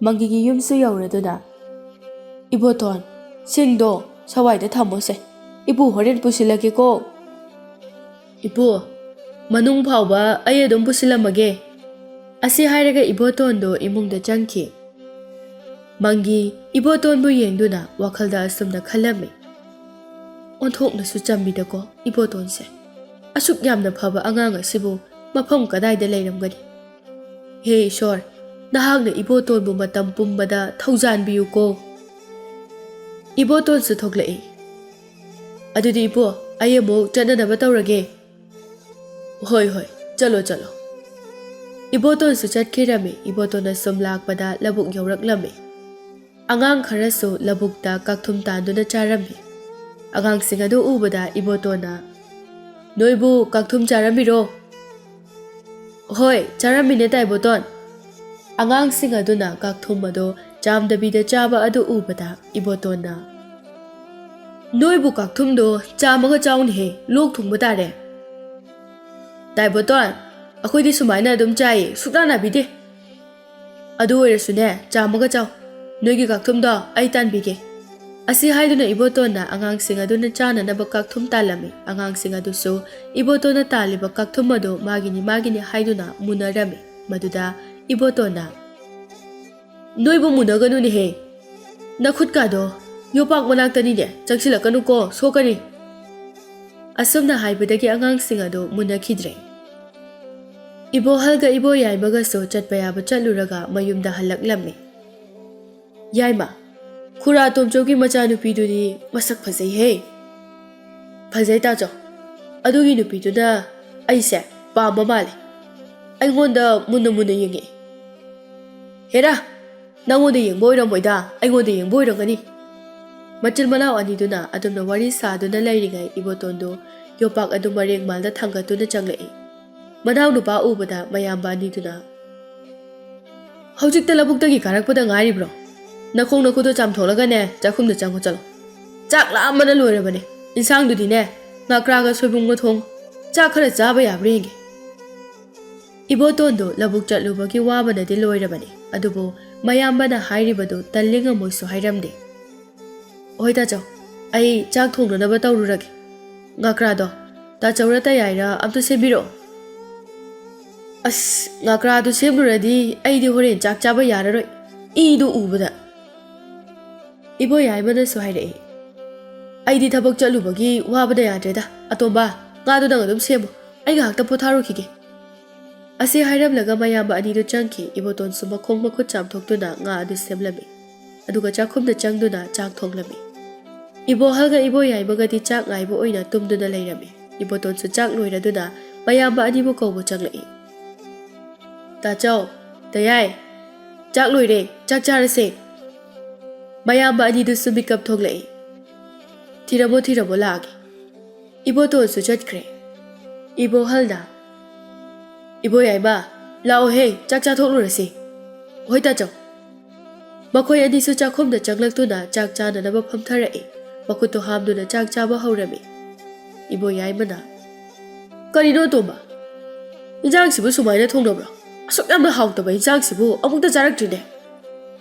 ꯃꯪꯒꯤꯒꯤ ꯌꯨꯝꯁꯨ ꯌꯧꯔꯗꯨꯅ, "ꯏꯕꯣꯇꯣꯟ, ꯁꯤꯡꯗꯣ ꯁꯋꯥꯏꯗ ꯊꯝꯃꯣꯁꯦ, ꯏꯄꯨ ꯍꯣꯔꯦꯟ ꯄꯨꯁꯤꯜꯂꯒꯦꯀꯣ꯫" "ꯏꯄꯨ, ꯃꯅꯨꯡ ꯐꯥꯎꯕ ꯑꯩ ꯑꯗꯨꯝ ꯄꯨꯁꯤꯜꯂꯝꯃꯒꯦ꯫" ꯑꯁꯤ ꯍꯥꯏꯔꯒ ꯏꯕꯣꯇꯣꯟꯗꯣ ꯏꯃꯨꯡꯗ ꯆꯪꯈꯤ꯫ ꯃꯪꯒꯤ ꯏꯕꯣꯇꯣꯟꯕꯨ ꯌꯦꯡꯗꯨꯅ ꯋꯥꯈꯜꯗ ꯑꯁꯨꯝꯅ ꯈꯜꯂꯝꯃꯤ, "ꯑꯣꯟꯊꯣꯛꯅꯁꯨ ꯆꯝꯃꯤꯗꯀꯣ ꯏꯕꯣꯇꯣꯟꯁꯦ꯫ ꯑꯁꯨꯛ ꯌꯥꯝꯅ ꯐꯕ ꯑꯉꯥꯡ ꯑꯁꯤꯕꯨ ꯃꯐꯝ ꯀꯗꯥꯏꯗ ꯂꯩꯔꯝꯒꯅꯤ? ꯍꯦ ꯏꯁꯣꯔ, ꯅꯍꯥꯛꯅ ꯏꯕꯣꯇꯣꯟꯕꯨ ꯃꯇꯝ ꯄꯨꯝꯕꯗ ꯊꯧꯖꯥꯟꯕꯤꯌꯨꯀꯣ꯫" ꯏꯕꯣꯇꯣꯟꯁꯨ ꯊꯣꯛꯂꯛꯏ꯫ "ꯑꯗꯨꯗꯤ ꯏꯕꯣ, ꯑꯩ ꯑꯃꯨꯛ ꯆꯠꯅꯅꯕ ꯇꯧꯔꯒꯦ꯫" "ꯍꯣꯏ, ꯍꯣꯏ, ꯆꯠꯂꯣ, ꯆꯠꯂꯣ꯫" ꯏꯕꯣꯇꯣꯟꯁꯨ ꯆꯠꯈꯤꯔꯝꯃꯤ꯫ ꯏꯕꯣꯇꯣꯟꯅ ꯁꯨꯝ ꯂꯥꯛꯄꯗ ꯂꯧꯕꯨꯛ ꯌꯧꯔꯛꯂꯝꯃꯤ꯫ ꯑꯉꯥꯡ ꯈꯔꯁꯨ ꯂꯧꯕꯨꯛꯇ ꯀꯥꯛꯊꯨꯝ ꯇꯥꯟꯗꯨꯅ ꯆꯥꯔꯝꯃꯤ꯫ ꯑꯉꯥꯡꯁꯤꯡ ꯑꯗꯨ ꯎꯕꯗ ꯏꯕꯣꯇꯣꯟꯅ, "ꯅꯣꯏꯕꯨ ꯀꯥꯛꯊꯨꯝ ꯆꯥꯔꯝꯃꯤꯔꯣ?" "ꯍꯣꯏ, ꯆꯥꯔꯝꯃꯤꯅꯦ ꯇꯥꯏꯕꯣꯇꯣꯟ꯫" ꯑꯉꯥꯡꯁꯤꯡ ꯑꯗꯨꯅ ꯀꯥꯛꯊꯨꯝ ꯑꯗꯨ ꯆꯥꯝꯗꯕꯤꯗ ꯆꯥꯕ ꯑꯗꯨ ꯎꯕꯗ ꯏꯕꯣꯇꯣꯟꯅ, "ꯅꯣꯏꯕꯨ ꯀꯥꯛꯊꯨꯝꯗꯣ ꯆꯥꯝꯃꯒ ꯆꯥꯎꯅꯦꯍꯦ, ꯂꯣꯛ ꯊꯨꯡꯕ ꯇꯥꯔꯦ꯫" "ꯇꯥꯏꯕꯣꯇꯣꯟ, ꯑꯩꯈꯣꯏꯗꯤ ꯁꯨꯃꯥꯏꯅ ꯑꯗꯨꯝ ꯆꯥꯏꯌꯦ, ꯁꯨꯛꯅꯥ ꯅꯥꯕꯤꯗꯦ꯫" "ꯑꯗꯨ ꯑꯣꯏꯔꯁꯨꯅꯦ, ꯆꯥꯝꯃꯒ ꯆꯥꯎ꯫ ꯅꯣꯏꯒꯤ ꯀꯥꯛꯊꯨꯝꯗꯣ ꯑꯩ ꯇꯥꯟꯕꯤꯒꯦ꯫" ꯑꯁꯤ ꯍꯥꯏꯗꯨꯅ ꯏꯕꯣꯇꯣꯟꯅ ꯑꯉꯥꯡꯁꯤꯡ ꯑꯗꯨꯅ ꯆꯥꯅꯅꯕ ꯀꯥꯛꯊꯨꯝ ꯇꯥꯜꯂꯝꯃꯤ꯫ ꯑꯉꯥꯡꯁꯤꯡ ꯑꯗꯨꯁꯨ ꯏꯕꯣꯇꯣꯟꯅ ꯇꯥꯜꯂꯤꯕ ꯀꯥꯛꯊꯨꯝ ꯑꯗꯨ ꯃꯥꯒꯤꯅꯤ ꯃꯥꯒꯤꯅꯤ ꯍꯥꯏꯗꯨꯅ ꯃꯨꯟꯅꯔꯝꯃꯤ꯫ ꯃꯗꯨꯗ ꯏꯕꯣꯇꯣꯟꯅ, "ꯅꯣꯏꯕꯨ ꯃꯨꯟꯅꯒꯅꯨꯅꯦꯍꯦ, ꯅꯈꯨꯠꯀꯥꯗꯣ ꯌꯣꯄꯥꯛ ꯃꯅꯥꯛꯇꯅꯤꯅꯦ, ꯆꯪꯁꯤꯜꯂꯛꯀꯅꯨꯀꯣ, ꯁꯣꯛꯀꯅꯤ꯫" ꯑꯁꯨꯝꯅ ꯍꯥꯏꯕꯗꯒꯤ ꯑꯉꯥꯡꯁꯤꯡ ꯑꯗꯨ ꯃꯨꯟꯅꯈꯤꯗ꯭ꯔꯦ꯫ ꯏꯕꯣꯍꯜꯒ ꯏꯕꯣ ꯌꯥꯏꯃꯒꯁꯨ ꯆꯠꯄ ꯌꯥꯕ ꯆꯠꯂꯨꯔꯒ ꯃꯌꯨꯝꯗ ꯍꯜꯂꯛꯂꯝꯃꯤ꯫ "ꯌꯥꯏꯃ, ꯈꯨꯔꯥ ꯇꯣꯝꯆꯧꯒꯤ ꯃꯆꯥꯅꯨꯄꯤꯗꯨꯗꯤ ꯃꯁꯛ ꯐꯖꯩꯍꯦ꯫" "ꯐꯖꯩ ꯇꯥꯆꯧ, ꯑꯗꯨꯒꯤ ꯅꯨꯄꯤꯗꯨꯅ ꯑꯩꯁꯦ ꯄꯥꯝꯕ ꯃꯥꯜꯂꯦ, ꯑꯩꯉꯣꯟꯗ ꯃꯨꯟꯅ ꯃꯨꯟꯅ ꯌꯦꯡꯉꯛꯑꯦ꯫" "ꯍꯦꯔꯥ, ꯅꯪꯉꯣꯟꯗ ꯌꯦꯡꯕ ꯑꯣꯏꯔꯝꯃꯣꯏꯗ, ꯑꯩꯉꯣꯟꯗ ꯌꯦꯡꯕ ꯑꯣꯏꯔꯝꯒꯅꯤ꯫" ꯃꯆꯤꯟ ꯃꯅꯥꯎ ꯑꯅꯤꯗꯨꯅ ꯑꯗꯨꯝꯅ ꯋꯥꯔꯤ ꯁꯥꯗꯨꯅ ꯂꯩꯔꯤꯉꯩ ꯏꯕꯣꯇꯣꯟꯗꯨ ꯌꯣꯄꯥꯛ ꯑꯗꯨ ꯃꯔꯦꯡ ꯃꯥꯜꯗ ꯊꯥꯡꯒꯠꯇꯨꯅ ꯆꯪꯂꯛꯏ꯫ ꯃꯅꯥꯎ ꯅꯨꯄꯥ ꯎꯕꯗ ꯃꯌꯥꯝꯕ ꯑꯅꯤꯗꯨꯅ, "ꯍꯧꯖꯤꯛꯇ ꯂꯧꯕꯨꯛꯇꯒꯤ ꯀꯥꯔꯛꯄꯗ ꯉꯥꯏꯔꯤꯕ꯭ꯔꯣ? ꯅꯈꯣꯡ ꯅꯈꯨꯠꯇꯣ ꯆꯥꯝꯊꯣꯛꯂꯒꯅꯦ, ꯆꯥꯛꯈꯨꯝꯗ ꯆꯪꯉꯨ ꯆꯠꯂꯣ꯫ ꯆꯥꯛ ꯂꯥꯝꯕꯅ ꯂꯣꯏꯔꯕꯅꯦ꯫ ꯏꯟꯁꯥꯡꯗꯨꯗꯤꯅꯦ, ꯉꯀ꯭ꯔꯥꯒ ꯁꯣꯏꯕꯨꯝꯒ ꯊꯣꯡꯉꯨ꯫ ꯆꯥꯛ ꯈꯔ ꯆꯥꯕ ꯌꯥꯕ꯭ꯔꯥ ꯌꯦꯡꯒꯦ꯫" ꯏꯕꯣꯇꯣꯟꯗꯨ ꯂꯧꯕꯨꯛ ꯆꯠꯂꯨꯕꯒꯤ ꯋꯥꯕꯅꯗꯤ ꯂꯣꯏꯔꯕꯅꯤ꯫ ꯑꯗꯨꯕꯨ ꯃꯌꯥꯝꯕꯅ ꯍꯥꯏꯔꯤꯕꯗꯨ ꯇꯜꯂꯤ ꯉꯝꯃꯣꯏꯁꯨ ꯍꯥꯏꯔꯝꯗꯦ꯫ "ꯍꯣꯏ ꯇꯥꯆꯧ, ꯑꯩ ꯆꯥꯛ ꯊꯣꯡꯅꯅꯕ ꯇꯧꯔꯨꯔꯒꯦ꯫ ꯉꯀ꯭ꯔꯥꯗꯣ ꯇꯥꯆꯧꯔ ꯇꯌꯥꯏꯔ ꯑꯝꯇ ꯁꯦꯝꯕꯤꯔꯛꯑꯣ꯫" "ꯑꯁ, ꯉꯀ꯭ꯔꯥꯗꯨ ꯁꯦꯝꯂꯨꯔꯗꯤ ꯑꯩꯗꯤ ꯍꯣꯔꯦꯟ ꯆꯥꯛ ꯆꯥꯕ ꯌꯥꯔꯔꯣꯏ, ꯏꯗꯨ ꯎꯕꯗ꯫" ꯏꯕꯣ ꯌꯥꯏꯃꯅꯁꯨ ꯍꯥꯏꯔꯛꯏ, "ꯑꯩꯗꯤ ꯊꯕꯛ ꯆꯠꯂꯨꯕꯒꯤ ꯋꯥꯕꯅ ꯌꯥꯗ꯭ꯔꯦꯗ꯫ ꯑꯇꯣꯝꯕ, ꯉꯥꯗꯨ ꯅꯪ ꯑꯗꯨꯝ ꯁꯦꯝꯃꯨ, ꯑꯩ ꯉꯥꯏꯍꯥꯛꯇ ꯄꯣꯊꯥꯔꯨꯈꯤꯒꯦ꯫" ꯑꯁꯤ ꯍꯥꯏꯔꯝꯂꯒ ꯃꯌꯥꯝꯕ ꯑꯅꯤꯗꯨ ꯆꯪꯈꯤ꯫ ꯏꯕꯣꯇꯣꯟꯁꯨ ꯃꯈꯣꯡ ꯃꯈꯨꯠ ꯆꯥꯝꯊꯣꯛꯇꯨꯅ ꯉꯥ ꯑꯗꯨ ꯁꯦꯝꯂꯝꯃꯤ꯫ ꯑꯗꯨꯒ ꯆꯥꯛꯈꯨꯝꯗ ꯆꯪꯗꯨꯅ ꯆꯥꯛ ꯊꯣꯡꯂꯝꯃꯤ꯫ ꯏꯕꯣꯍꯜꯒ ꯏꯕꯣ ꯌꯥꯏꯃꯒꯗꯤ ꯆꯥꯛ ꯉꯥꯏꯕ ꯑꯣꯏꯅ ꯇꯨꯝꯗꯨꯅ ꯂꯩꯔꯝꯃꯤ꯫ ꯏꯕꯣꯇꯣꯟꯁꯨ ꯆꯥꯛ ꯂꯣꯏꯔꯗꯨꯅ ꯃꯌꯥꯝꯕ ꯑꯅꯤꯕꯨ ꯀꯧꯕ ꯆꯪꯂꯛꯏ꯫ "ꯇꯥꯆꯧ, ꯇꯌꯥꯏ, ꯆꯥꯛ ꯂꯣꯏꯔꯦ, ꯆꯥꯛ ꯆꯥꯔꯁꯦ꯫" ꯃꯌꯥꯝꯕ ꯑꯅꯤꯗꯨꯁꯨ ꯃꯤꯀꯞ ꯊꯣꯛꯂꯛꯏ꯫ "ꯊꯤꯔꯝꯃꯣ, ꯊꯤꯔꯝꯃꯣ, ꯂꯥꯛꯑꯒꯦ꯫" ꯏꯕꯣꯇꯣꯟꯁꯨ ꯆꯠꯈ꯭ꯔꯦ꯫ ꯏꯕꯣꯍꯜꯅ, "ꯏꯕꯣ ꯌꯥꯏꯃ, ꯂꯥꯛꯑꯣꯍꯦ, ꯆꯥꯛ ꯆꯥꯊꯣꯛꯂꯨꯔꯁꯤ꯫" "ꯍꯣꯏ ꯇꯥꯆꯧ꯫" ꯃꯈꯣꯏ ꯑꯅꯤꯁꯨ ꯆꯥꯛꯈꯨꯝꯗ ꯆꯪꯂꯛꯇꯨꯅ ꯆꯥꯛ ꯆꯥꯅꯅꯕ ꯐꯝꯊꯔꯛꯏ꯫ ꯃꯈꯨꯠꯇꯨ ꯍꯥꯝꯗꯨꯅ ꯆꯥꯛ ꯆꯥꯕ ꯍꯧꯔꯝꯃꯤ꯫ ꯏꯕꯣ ꯌꯥꯏꯃꯅ, "ꯀꯔꯤꯅꯣ ꯑꯇꯣꯝꯕ? ꯏꯟꯖꯥꯡꯁꯤꯕꯨ ꯁꯨꯃꯥꯏꯅ ꯊꯣꯡꯅꯕ꯭ꯔꯣ? ꯑꯁꯨꯛ ꯌꯥꯝꯅ ꯍꯥꯎꯇꯕ ꯏꯟꯖꯥꯡꯁꯤꯕꯨ ꯑꯃꯨꯛꯇ ꯆꯥꯔꯛꯇ꯭ꯔꯤꯅꯦ꯫"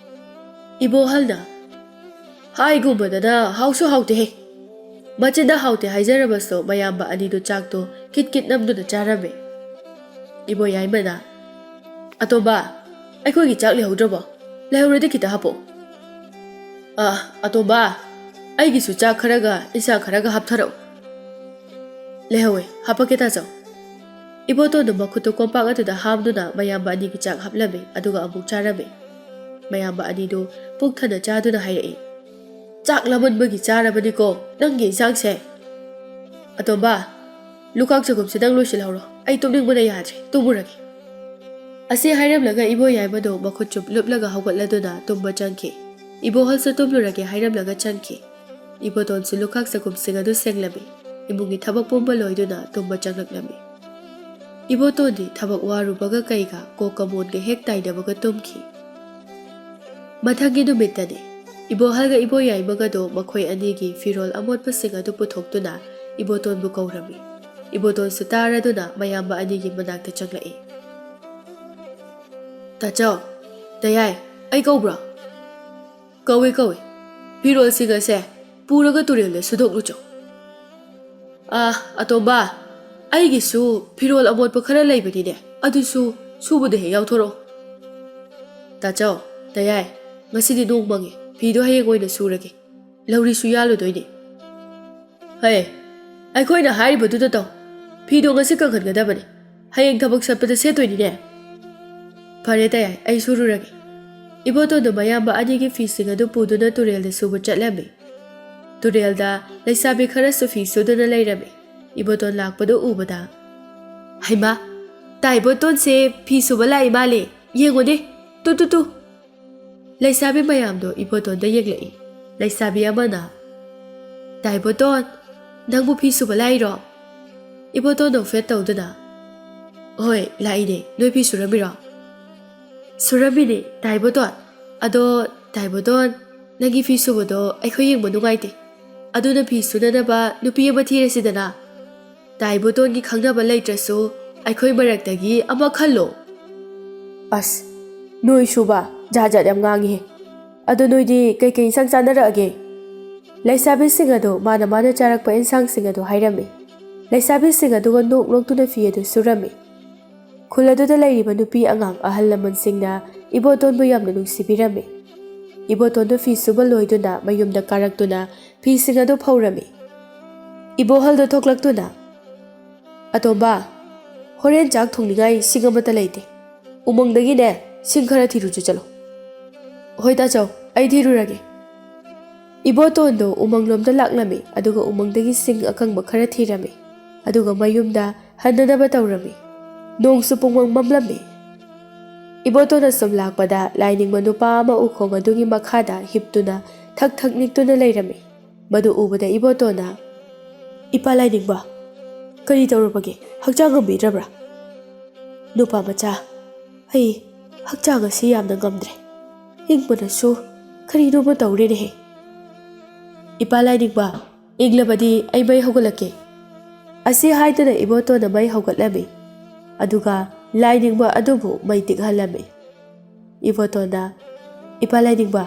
ꯏꯕꯣꯍꯜꯅ, "ꯍꯥꯏꯒꯨꯝꯕꯗꯅ ꯍꯥꯎꯁꯨ ꯍꯥꯎꯇꯦꯍꯦ꯫" ꯃꯆꯤꯟꯗ ꯍꯥꯎꯇꯦ ꯍꯥꯏꯖꯔꯕꯁꯨ ꯃꯌꯥꯝꯕ ꯑꯅꯤꯗꯨ ꯆꯥꯛꯇꯣ ꯀꯤꯠ ꯀꯤꯠ ꯅꯝꯗꯨꯅ ꯆꯥꯔꯝꯃꯤ꯫ ꯏꯕꯣ ꯌꯥꯏꯃꯅ, "ꯑꯇꯣꯝꯕ, ꯑꯩꯈꯣꯏꯒꯤ ꯆꯥꯛ ꯂꯩꯍꯧꯗ꯭ꯔꯕꯣ? ꯂꯩꯍꯧꯔꯗꯤ ꯈꯤꯇ ꯍꯥꯞꯄꯛꯑꯣ꯫" "ꯑ, ꯑꯇꯣꯝꯕ, ꯑꯩꯒꯤꯁꯨ ꯆꯥꯛ ꯈꯔꯒ ꯏꯟꯁꯥꯡ ꯈꯔꯒ ꯍꯥꯞꯊꯔꯛꯑꯣ꯫" "ꯂꯩꯍꯧꯋꯦ, ꯍꯥꯞꯄꯛꯀꯦ ꯇꯥꯆꯧ꯫" ꯏꯕꯣꯇꯣꯟꯗꯨ ꯃꯈꯨꯠꯇꯨ ꯀꯣꯝꯄꯥꯛ ꯑꯗꯨꯗ ꯍꯥꯝꯗꯨꯅ ꯃꯌꯥꯝꯕ ꯑꯅꯤꯒꯤ ꯆꯥꯛ ꯍꯥꯞꯂꯝꯃꯤ, ꯑꯗꯨꯒ ꯑꯃꯨꯛ ꯆꯥꯔꯝꯃꯤ꯫ ꯃꯌꯥꯝꯕ ꯑꯅꯤꯗꯨ ꯄꯨꯛ ꯊꯟꯅ ꯆꯥꯗꯨꯅ ꯍꯥꯏꯔꯛꯏ, "ꯆꯥꯛ ꯂꯥꯃꯟꯕꯒꯤ ꯆꯥꯔꯕꯅꯤꯀꯣ ꯅꯪꯒꯤ ꯏꯟꯁꯥꯡꯁꯦ꯫ ꯑꯇꯣꯝꯕ, ꯂꯨꯈꯥꯛ ꯆꯒꯨꯝꯁꯦ ꯅꯪ ꯂꯣꯏꯁꯤꯜꯍꯧꯔꯣ, ꯑꯩ ꯇꯨꯝꯅꯤꯡꯕꯅ ꯌꯥꯗ꯭ꯔꯦ, ꯇꯨꯝꯃꯨꯔꯒꯦ꯫" ꯑꯁꯤ ꯍꯥꯏꯔꯝꯂꯒ ꯏꯕꯣ ꯌꯥꯏꯃꯗꯨ ꯃꯈꯨꯠ ꯆꯨꯞ ꯂꯨꯞꯂꯒ ꯍꯧꯒꯠꯂꯗꯨꯅ ꯇꯨꯝꯕ ꯆꯪꯈꯤ꯫ ꯏꯕꯣꯍꯜꯁꯨ ꯇꯨꯝꯂꯨꯔꯒꯦ ꯍꯥꯏꯔꯝꯂꯒ ꯆꯪꯈꯤ꯫ ꯏꯕꯣꯇꯣꯟꯁꯨ ꯂꯨꯈꯥꯛ ꯆꯒꯨꯝꯁꯤꯡ ꯑꯗꯨ ꯁꯦꯡꯂꯝꯃꯤ꯫ ꯏꯃꯨꯡꯒꯤ ꯊꯕꯛ ꯄꯨꯝꯕ ꯂꯣꯏꯗꯨꯅ ꯇꯨꯝꯕ ꯆꯪꯂꯛꯂꯝꯃꯤ꯫ ꯏꯕꯣꯇꯣꯟꯗꯤ ꯊꯕꯛ ꯋꯥꯔꯨꯕꯒ ꯀꯩꯒ ꯀꯣꯛꯀ ꯃꯣꯟꯒ ꯍꯦꯛ ꯇꯥꯏꯅꯕꯒ ꯇꯨꯝꯈꯤ꯫ ꯃꯊꯪꯒꯤ ꯅꯨꯃꯤꯠꯇꯅꯤ꯫ ꯏꯕꯣꯍꯜꯒ ꯏꯕꯣꯌꯥꯏꯃꯒꯗꯣ ꯃꯈꯣꯏ ꯑꯅꯤꯒꯤ ꯐꯤꯔꯣꯜ ꯑꯃꯣꯠꯄꯁꯤꯡ ꯑꯗꯨ ꯄꯨꯊꯣꯛꯇꯨꯅ ꯏꯕꯣꯇꯣꯟꯕꯨ ꯀꯧꯔꯝꯃꯤ꯫ ꯏꯕꯣꯇꯣꯟꯁꯨ ꯇꯥꯔꯗꯨꯅ ꯃꯌꯥꯝꯕ ꯑꯅꯤꯒꯤ ꯃꯅꯥꯛꯇ ꯆꯪꯂꯛꯏ꯫ "ꯇꯥꯆꯧ, ꯇꯌꯥꯏ, ꯑꯩ ꯀꯧꯕ꯭ꯔꯣ?" "ꯀꯧꯏ, ꯀꯧꯏ꯫ ꯐꯤꯔꯣꯜꯁꯤꯡ ꯑꯁꯦ ꯄꯨꯔꯒ ꯇꯨꯔꯦꯜꯗ ꯁꯨꯗꯣꯛꯂꯨꯆꯣ꯫" "ꯑꯥ, ꯑꯇꯣꯝꯕ, ꯑꯩꯒꯤꯁꯨ ꯐꯤꯔꯣꯜ ꯑꯃꯣꯠꯄ ꯈꯔ ꯂꯩꯕꯅꯤꯅꯦ, ꯑꯗꯨꯁꯨ ꯁꯨꯕꯗ ꯍꯦꯛ ꯌꯥꯎꯊꯣꯔꯛꯑꯣ꯫" "ꯇꯥꯆꯧ, ꯇꯌꯥꯏ, ꯉꯁꯤꯗꯤ ꯅꯣꯡ ꯃꯪꯉꯦ, ꯐꯤꯗꯣ ꯍꯌꯦꯡ ꯑꯣꯏꯅ ꯁꯨꯔꯒꯦ꯫ ꯂꯧꯔꯤꯁꯨ ꯌꯥꯜꯂꯨꯗꯣꯏꯅꯦ꯫" "ꯍꯦ, ꯑꯩꯈꯣꯏꯅ ꯍꯥꯏꯔꯤꯕꯗꯨꯗ ꯇꯧ꯫ ꯐꯤꯗꯣ ꯉꯁꯤ ꯀꯪꯍꯟꯒꯗꯕꯅꯦ꯫ ꯍꯌꯦꯡ ꯊꯕꯛ ꯆꯠꯄꯗ ꯁꯦꯠꯇꯣꯏꯅꯤꯅꯦ꯫" "ꯐꯔꯦ ꯇꯌꯥꯏ, ꯑꯩ ꯁꯨꯔꯨꯔꯒꯦ꯫" ꯏꯕꯣꯇꯣꯟꯗꯣ ꯃꯌꯥꯝꯕ ꯑꯅꯤꯒꯤ ꯐꯤꯁꯤꯡ ꯑꯗꯨ ꯄꯨꯗꯨꯅ ꯇꯨꯔꯦꯜꯗ ꯁꯨꯕ ꯆꯠꯂꯝꯃꯤ꯫ ꯇꯨꯔꯦꯜꯗ ꯂꯩꯁꯥꯕꯤ ꯈꯔꯁꯨ ꯐꯤ ꯁꯨꯗꯨꯅ ꯂꯩꯔꯝꯃꯤ꯫ ꯏꯕꯣꯇꯣꯟ ꯂꯥꯛꯄꯗꯨ ꯎꯕꯗ, "ꯍꯩꯃꯥ, ꯇꯥ ꯏꯕꯣꯇꯣꯟꯁꯦ ꯐꯤ ꯁꯨꯕ ꯂꯥꯛꯏ ꯃꯥꯜꯂꯦ꯫ ꯌꯦꯡꯉꯨꯅꯦ, ꯇꯨ, ꯇꯨ, ꯇꯨ!" ꯂꯩꯁꯥꯕꯤ ꯃꯌꯥꯝꯗꯣ ꯏꯕꯣꯇꯣꯟꯗ ꯌꯦꯡꯂꯛꯏ꯫ ꯂꯩꯁꯥꯕꯤ ꯑꯃꯅ, "ꯇꯥ ꯏꯕꯣꯇꯣꯟ, ꯅꯪꯕꯨ ꯐꯤ ꯁꯨꯕ ꯂꯥꯛꯏꯔꯣ?" ꯏꯕꯣꯇꯣꯟ ꯅꯣꯛꯐꯦꯠ ꯇꯧꯗꯨꯅ, "ꯍꯣꯏ, ꯂꯥꯛꯏꯅꯦ꯫ ꯅꯣꯏ ꯐꯤ ꯁꯨꯔꯝꯃꯤꯔꯣ?" "ꯁꯨꯔꯝꯃꯤꯅꯦ, ꯇꯥ ꯏꯕꯣꯇꯣꯟ꯫ ꯑꯗꯣ, ꯇꯥ ꯏꯕꯣꯇꯣꯟ, ꯅꯪꯒꯤ ꯐꯤ ꯁꯨꯕꯗꯣ ꯑꯩꯈꯣꯏ ꯌꯦꯡꯕ ꯅꯨꯡꯉꯥꯏꯇꯦ꯫ ꯑꯗꯨꯅ ꯐꯤ ꯁꯨꯅꯅꯕ ꯅꯨꯄꯤ ꯑꯃ ꯊꯤꯔꯁꯤꯗꯅ꯫ ꯇꯥ ꯏꯕꯣꯇꯣꯟꯒꯤ ꯈꯪꯅꯕ ꯂꯩꯇ꯭ꯔꯁꯨ ꯑꯩꯈꯣꯏ ꯃꯔꯛꯇꯒꯤ ꯑꯃ ꯈꯜꯂꯣ꯫" "ꯑꯁ, ꯅꯣꯏ ꯁꯨꯕ ꯖꯥꯠ ꯖꯥꯠ ꯌꯥꯝ ꯉꯥꯡꯉꯤꯍꯦ꯫ ꯑꯗꯣ ꯅꯣꯏꯗꯤ ꯀꯩꯀꯩ ꯏꯟꯁꯥꯡ ꯆꯥꯅꯔꯛꯑꯒꯦ?" ꯂꯩꯁꯥꯕꯤꯁꯤꯡ ꯑꯗꯨ ꯃꯥꯅ ꯃꯥꯅ ꯆꯥꯔꯛꯄ ꯏꯟꯁꯥꯡꯁꯤꯡ ꯑꯗꯨ ꯍꯥꯏꯔꯝꯃꯤ꯫ ꯂꯩꯁꯥꯕꯤꯁꯤꯡ ꯑꯗꯨꯒ ꯅꯣꯛ ꯅꯣꯛꯇꯨꯅ ꯐꯤ ꯑꯗꯨ ꯁꯨꯔꯝꯃꯤ꯫ ꯈꯨꯜ ꯑꯗꯨꯗ ꯂꯩꯔꯤꯕ ꯅꯨꯄꯤ ꯑꯉꯥꯡ ꯑꯍꯜ ꯂꯃꯟꯁꯤꯡꯅ ꯏꯕꯣꯇꯣꯟꯕꯨ ꯌꯥꯝꯅ ꯅꯨꯡꯁꯤꯕꯤꯔꯝꯃꯤ꯫ ꯏꯕꯣꯇꯣꯟꯗꯨ ꯐꯤ ꯁꯨꯕ ꯂꯣꯏꯗꯨꯅ ꯃꯌꯨꯝꯗ ꯀꯥꯔꯛꯇꯨꯅ ꯐꯤꯁꯤꯡ ꯑꯗꯨ ꯐꯧꯔꯝꯃꯤ꯫ ꯏꯕꯣꯍꯜꯗꯣ ꯊꯣꯛꯂꯛꯇꯨꯅ, "ꯑꯇꯣꯝꯕ, ꯍꯣꯔꯦꯟ ꯆꯥꯛ ꯊꯣꯡꯅꯤꯡꯉꯥꯏ ꯁꯤꯡ ꯑꯃꯠꯇ ꯂꯩꯇꯦ꯫ ꯎꯃꯪꯗꯒꯤꯅꯦ, ꯁꯤꯡ ꯈꯔ ꯊꯤꯔꯨꯆꯣ ꯆꯠꯂꯣ꯫" "ꯍꯣꯏ ꯇꯥꯆꯧ, ꯑꯩ ꯊꯤꯔꯨꯔꯒꯦ꯫" ꯏꯕꯣꯇꯣꯟꯗꯣ ꯎꯃꯪꯂꯣꯝꯗ ꯂꯥꯛꯂꯝꯃꯤ, ꯑꯗꯨꯒ ꯎꯃꯪꯗꯒꯤ ꯁꯤꯡ ꯑꯀꯪꯕ ꯈꯔ ꯊꯤꯔꯝꯃꯤ, ꯑꯗꯨꯒ ꯃꯌꯨꯝꯗ ꯍꯟꯅꯅꯕ ꯇꯧꯔꯝꯃꯤ꯫ ꯅꯣꯡꯁꯨ ꯄꯨꯡꯃꯝ ꯃꯝꯂꯝꯃꯤ꯫ ꯏꯕꯣꯇꯣꯟ ꯑꯁꯨꯝ ꯂꯥꯛꯄꯗ ꯂꯥꯏꯅꯤꯡꯕ ꯅꯨꯄꯥ ꯑꯃ ꯎꯈꯣꯡ ꯑꯗꯨꯒꯤ ꯃꯈꯥꯗ ꯍꯤꯞꯇꯨꯅ ꯊꯛ ꯊꯛ ꯅꯤꯛꯇꯨꯅ ꯂꯩꯔꯝꯃꯤ꯫ ꯃꯗꯨ ꯎꯕꯗ ꯏꯕꯣꯇꯣꯟꯅ, "ꯏꯄꯥ ꯂꯥꯏꯅꯤꯡꯕ, ꯀꯔꯤ ꯇꯧꯔꯕꯒꯦ? ꯍꯛꯆꯥꯡ ꯉꯝꯕꯤꯗ꯭ꯔꯕ꯭ꯔꯥ?" "ꯅꯨꯄꯥ ꯃꯆꯥ, ꯑꯩ ꯍꯛꯆꯥꯡ ꯑꯁꯤ ꯌꯥꯝꯅ ꯉꯝꯗ꯭ꯔꯦ꯫ ꯏꯪꯕꯅꯁꯨ ꯀꯔꯤꯅꯣꯃ ꯇꯧꯔꯦꯅꯦꯍꯦ꯫" "ꯏꯄꯥ ꯂꯥꯏꯅꯤꯡꯕ, ꯏꯪꯂꯕꯗꯤ ꯑꯩ ꯃꯩ ꯍꯧꯒꯠꯂꯛꯀꯦ꯫" ꯑꯁꯤ ꯍꯥꯏꯗꯨꯅ ꯏꯕꯣꯇꯣꯟꯅ ꯃꯩ ꯍꯧꯒꯠꯂꯝꯃꯤ꯫ ꯑꯗꯨꯒ ꯂꯥꯏꯅꯤꯡꯕ ꯑꯗꯨꯕꯨ ꯃꯩ ꯇꯤꯛꯍꯜꯂꯝꯃꯤ꯫ ꯏꯕꯣꯇꯣꯟꯅ, "ꯏꯄꯥ ꯂꯥꯏꯅꯤꯡꯕ,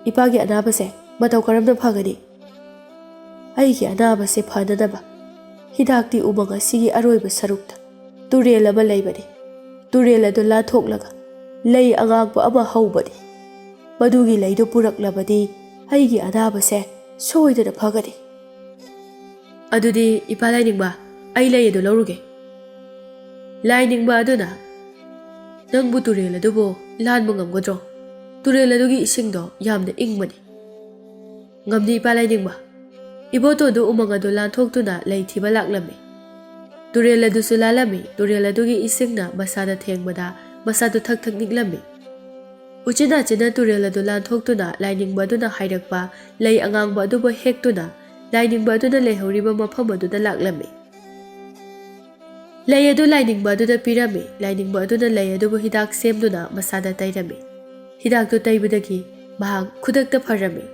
ꯏꯄꯥꯒꯤ ꯑꯅꯥꯕꯁꯦ ꯃꯇꯧ ꯀꯔꯝꯅ ꯐꯒꯅꯤ?" "ꯑꯩꯒꯤ ꯑꯅꯥꯕꯁꯦ ꯐꯅꯅꯕ ꯍꯤꯗꯥꯛꯇꯤ ꯎꯃꯪ ꯑꯁꯤꯒꯤ ꯑꯔꯣꯏꯕ ꯁꯔꯨꯛꯇ ꯇꯨꯔꯦꯜ ꯑꯃ ꯂꯩꯕꯅꯤ꯫ ꯇꯨꯔꯦꯜ ꯑꯗꯨ ꯂꯥꯟꯊꯣꯛꯂꯒ ꯂꯩ ꯑꯉꯥꯡꯕ ꯑꯃ ꯍꯧꯕꯅꯤ꯫ ꯃꯗꯨꯒꯤ ꯂꯩꯗꯨ ꯄꯨꯔꯛꯂꯕꯗꯤ ꯑꯩꯒꯤ ꯑꯅꯥꯕꯁꯦ ꯁꯣꯏꯗꯅ ꯐꯒꯅꯤ꯫" "ꯑꯗꯨꯗꯤ ꯏꯄꯥ ꯂꯥꯏꯅꯤꯡꯕ, ꯑꯩ ꯂꯩ ꯑꯗꯨ ꯂꯧꯔꯨꯒꯦ꯫" ꯂꯥꯏꯅꯤꯡꯕ ꯑꯗꯨꯅ, "ꯅꯪꯕꯨ ꯇꯨꯔꯦꯜ ꯑꯗꯨꯕꯨ ꯂꯥꯟꯕ ꯉꯝꯒꯗ꯭ꯔꯣ? ꯇꯨꯔꯦꯜ ꯑꯗꯨꯒꯤ ꯏꯁꯤꯡꯗꯣ ꯌꯥꯝꯅ ꯏꯪꯕꯅꯤ꯫" "ꯉꯝꯅꯤ, ꯏꯄꯥ ꯂꯥꯏꯅꯤꯡꯕ꯫" ꯏꯕꯣꯇꯣꯟꯗꯨ ꯎꯃꯪ ꯑꯗꯨ ꯂꯥꯟꯊꯣꯛꯇꯨꯅ ꯂꯩ ꯊꯤꯕ ꯂꯥꯛꯂꯝꯃꯤ꯫ ꯇꯨꯔꯦꯜ ꯑꯗꯨꯁꯨ ꯂꯥꯜꯂꯝꯃꯤ꯫ ꯇꯨꯔꯦꯜ ꯑꯗꯨꯒꯤ ꯏꯁꯤꯡꯅ ꯃꯁꯥꯗ ꯊꯦꯡꯕꯗ ꯃꯁꯥꯗꯨ ꯊꯛ ꯊꯛ ꯅꯤꯛꯂꯝꯃꯤ꯫ ꯎꯆꯤꯟ ꯅꯥꯆꯤꯟꯅ ꯇꯨꯔꯦꯜ ꯑꯗꯨ ꯂꯥꯟꯊꯣꯛꯇꯨꯅ ꯂꯥꯏꯅꯤꯡꯕ ꯑꯗꯨꯅ ꯍꯥꯏꯔꯛꯄ ꯂꯩ ꯑꯉꯥꯡꯕ ꯑꯗꯨꯕꯨ ꯍꯦꯛꯇꯨꯅ ꯂꯥꯏꯅꯤꯡꯕ ꯑꯗꯨꯅ ꯂꯩꯍꯧꯔꯤꯕ ꯃꯐꯝ ꯑꯗꯨꯗ ꯂꯥꯛꯂꯝꯃꯤ꯫ ꯂꯩ ꯑꯗꯨ ꯂꯥꯏꯅꯤꯡꯕ ꯑꯗꯨꯗ ꯄꯤꯔꯝꯃꯤ꯫ ꯂꯥꯏꯅꯤꯡꯕ ꯑꯗꯨꯅ ꯂꯩ ꯑꯗꯨꯕꯨ ꯍꯤꯗꯥꯛ ꯁꯦꯝꯗꯨꯅ ꯃꯁꯥꯗ ꯇꯩꯔꯝꯃꯤ꯫ ꯍꯤꯗꯥꯛꯇꯨ ꯇꯩꯕꯗꯒꯤ ꯃꯍꯥꯛ ꯈꯨꯗꯛꯇ ꯐꯔꯝꯃꯤ꯫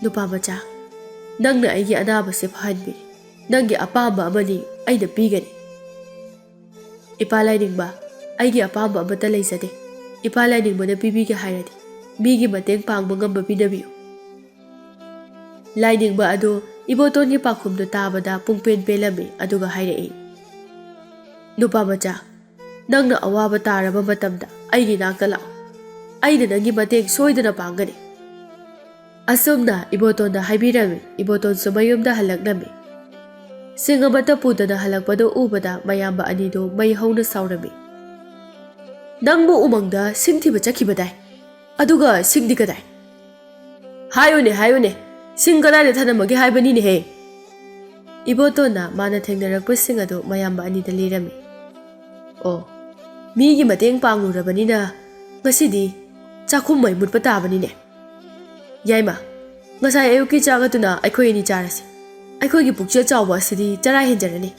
"ꯅꯨꯄꯥ ꯃꯆꯥ, ꯅꯪꯅ ꯑꯩꯒꯤ ꯑꯅꯥꯕꯁꯦ ꯐꯍꯟꯕꯤꯔꯦ꯫ ꯅꯪꯒꯤ ꯑꯄꯥꯝꯕ ꯑꯃꯅꯤ ꯑꯩꯅ ꯄꯤꯒꯅꯤ꯫" "ꯏꯄꯥ ꯂꯥꯏꯅꯤꯡꯕ, ꯑꯩꯒꯤ ꯑꯄꯥꯝꯕ ꯑꯃꯠꯇ ꯂꯩꯖꯗꯦ꯫ ꯏꯄꯥ ꯂꯥꯏꯅꯤꯡꯕꯅ ꯄꯤꯕꯤꯒꯦ ꯍꯥꯏꯔꯗꯤ ꯃꯤꯒꯤ ꯃꯇꯦꯡ ꯄꯥꯡꯕ ꯉꯝꯕ ꯄꯤꯅꯕꯤꯌꯨ꯫" ꯂꯥꯏꯅꯤꯡꯕ ꯑꯗꯨ ꯏꯕꯣꯇꯣꯟꯒꯤ ꯄꯥꯎꯈꯨꯝꯗꯨ ꯇꯥꯕꯗ ꯄꯨꯡꯄꯦꯟ ꯄꯦꯜꯂꯝꯃꯤ, ꯑꯗꯨꯒ ꯍꯥꯏꯔꯛꯏ, "ꯅꯨꯄꯥ ꯃꯆꯥ, ꯅꯪꯅ ꯑꯋꯥꯕ ꯇꯥꯔꯕ ꯃꯇꯝꯗ ꯑꯩꯒꯤ ꯅꯥꯛꯇ ꯂꯥꯛꯎ꯫ ꯑꯩꯅ ꯅꯪꯒꯤ ꯃꯇꯦꯡ ꯁꯣꯏꯗꯅ ꯄꯥꯡꯒꯅꯤ꯫" ꯑꯁꯨꯝꯅ ꯏꯕꯣꯇꯣꯟꯗ ꯍꯥꯏꯕꯤꯔꯝꯃꯤ꯫ ꯏꯕꯣꯇꯣꯟꯁꯨ ꯃꯌꯨꯝꯗ ꯍꯜꯂꯛꯂꯝꯃꯤ꯫ ꯁꯤꯡ ꯑꯃꯠꯇ ꯄꯨꯗꯅ ꯍꯜꯂꯛꯄꯗꯨ ꯎꯕꯗ ꯃꯌꯥꯝꯕ ꯑꯅꯤꯗꯨ ꯃꯩ ꯍꯧꯅ ꯁꯥꯎꯔꯝꯃꯤ꯫ "ꯅꯪꯕꯨ ꯎꯃꯪꯗ ꯁꯤꯡ ꯊꯤꯕ ꯆꯠꯈꯤꯕꯗꯥꯏ? ꯑꯗꯨꯒ ꯁꯤꯡꯗꯤ ꯀꯗꯥꯏ? ꯍꯥꯏꯌꯨꯅꯦ, ꯍꯥꯏꯌꯨꯅꯦ, ꯁꯤꯡ ꯀꯗꯥꯏꯗ ꯊꯅꯝꯃꯒꯦ ꯍꯥꯏꯕꯅꯤꯅꯦꯍꯦ?" ꯏꯕꯣꯇꯣꯟꯅ ꯃꯥꯅ ꯊꯦꯡꯅꯔꯛꯄꯁꯤꯡ ꯑꯗꯨ ꯃꯌꯥꯝꯕ ꯑꯅꯤꯗ ꯂꯤꯔꯝꯃꯤ꯫ "ꯑꯣ, ꯃꯤꯒꯤ ꯃꯇꯦꯡ ꯄꯥꯡꯂꯨꯔꯕꯅꯤꯅ ꯉꯁꯤꯗꯤ ꯆꯥꯛꯈꯨꯝ ꯃꯩ ꯃꯨꯠꯄ ꯇꯥꯕꯅꯤꯅꯦ꯫ ꯌꯥꯏꯃ, ꯉꯁꯥꯏ ꯑꯌꯨꯛꯀꯤ ꯆꯥꯛ ꯑꯗꯨꯅ ꯑꯩꯈꯣꯏ ꯑꯅꯤ ꯆꯥꯔꯁꯤ꯫ ꯑꯩꯈꯣꯏꯒꯤ ꯄꯨꯛꯆꯦꯜ ꯆꯥꯎꯕ ꯑꯁꯤꯗꯤ ꯆꯔꯥ ꯍꯦꯟꯖꯔꯅꯤ꯫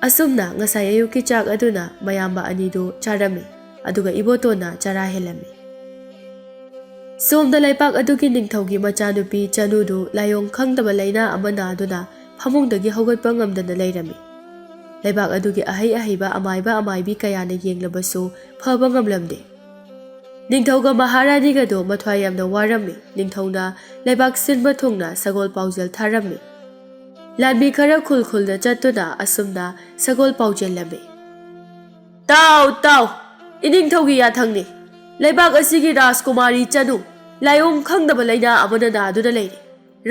ꯑꯁꯨꯝꯅ ꯉꯁꯥꯏ ꯑꯌꯨꯛꯀꯤ ꯆꯥꯛ ꯑꯗꯨꯅ ꯃꯌꯥꯝꯕ ꯑꯅꯤꯗꯨ ꯆꯥꯔꯝꯃꯤ, ꯑꯗꯨꯒ ꯏꯕꯣꯇꯣꯟꯅ ꯆꯔꯥ ꯍꯦꯜꯂꯝꯃꯤ꯫ ꯁꯣꯝꯗ ꯂꯩꯕꯥꯛ ꯑꯗꯨꯒꯤ ꯅꯤꯡꯊꯧꯒꯤ ꯃꯆꯥꯅꯨꯄꯤ ꯆꯅꯨꯗꯨ ꯂꯥꯏꯑꯣꯡ ꯈꯪꯗꯕ ꯂꯥꯏꯅꯥ ꯑꯃ ꯅꯥꯗꯨꯅ ꯐꯃꯨꯡꯗꯒꯤ ꯍꯧꯒꯠꯄ ꯉꯝꯗꯅ ꯂꯩꯔꯝꯃꯤ꯫ ꯂꯩꯕꯥꯛ ꯑꯗꯨꯒꯤ ꯑꯍꯩ ꯑꯍꯩꯕ ꯑꯃꯥꯏꯕ ꯑꯃꯥꯏꯕꯤ ꯀꯌꯥꯅ ꯌꯦꯡꯂꯕꯁꯨ ꯐꯕ ꯉꯝꯂꯝꯗꯦ꯫ ꯅꯤꯡꯊꯧꯒ ꯃꯍꯥꯔꯥꯅꯤꯒꯗꯨ ꯃꯊ꯭ꯋꯥꯏ ꯌꯥꯝꯅ ꯋꯥꯔꯝꯃꯤ꯫ ꯅꯤꯡꯊꯧꯅ ꯂꯩꯕꯥꯛ ꯁꯤꯟꯕ ꯊꯨꯡꯅ ꯁꯒꯣꯜ ꯄꯥꯎꯖꯦꯜ ꯊꯥꯔꯝꯃꯤ꯫ ꯂꯥꯟꯃꯤ ꯈꯔ ꯈꯨꯜ ꯈꯨꯜꯗ ꯆꯠꯇꯨꯅ ꯑꯁꯨꯝꯅ ꯁꯒꯣꯜ ꯄꯥꯎꯖꯦꯜꯂꯝꯃꯤ꯫ "ꯇꯥꯎ, ꯇꯥꯎ! ꯏꯅꯤꯡꯊꯧꯒꯤ ꯌꯥꯊꯪꯅꯤ꯫ ꯂꯩꯕꯥꯛ ꯑꯁꯤꯒꯤ ꯔꯥꯖꯀꯨꯃꯥꯔꯤ ꯆꯅꯨ ꯂꯥꯏꯑꯣꯡ ꯈꯪꯗꯕ ꯂꯥꯏꯅꯥ ꯑꯃꯅ ꯅꯥꯗꯨꯅ ꯂꯩꯔꯤ꯫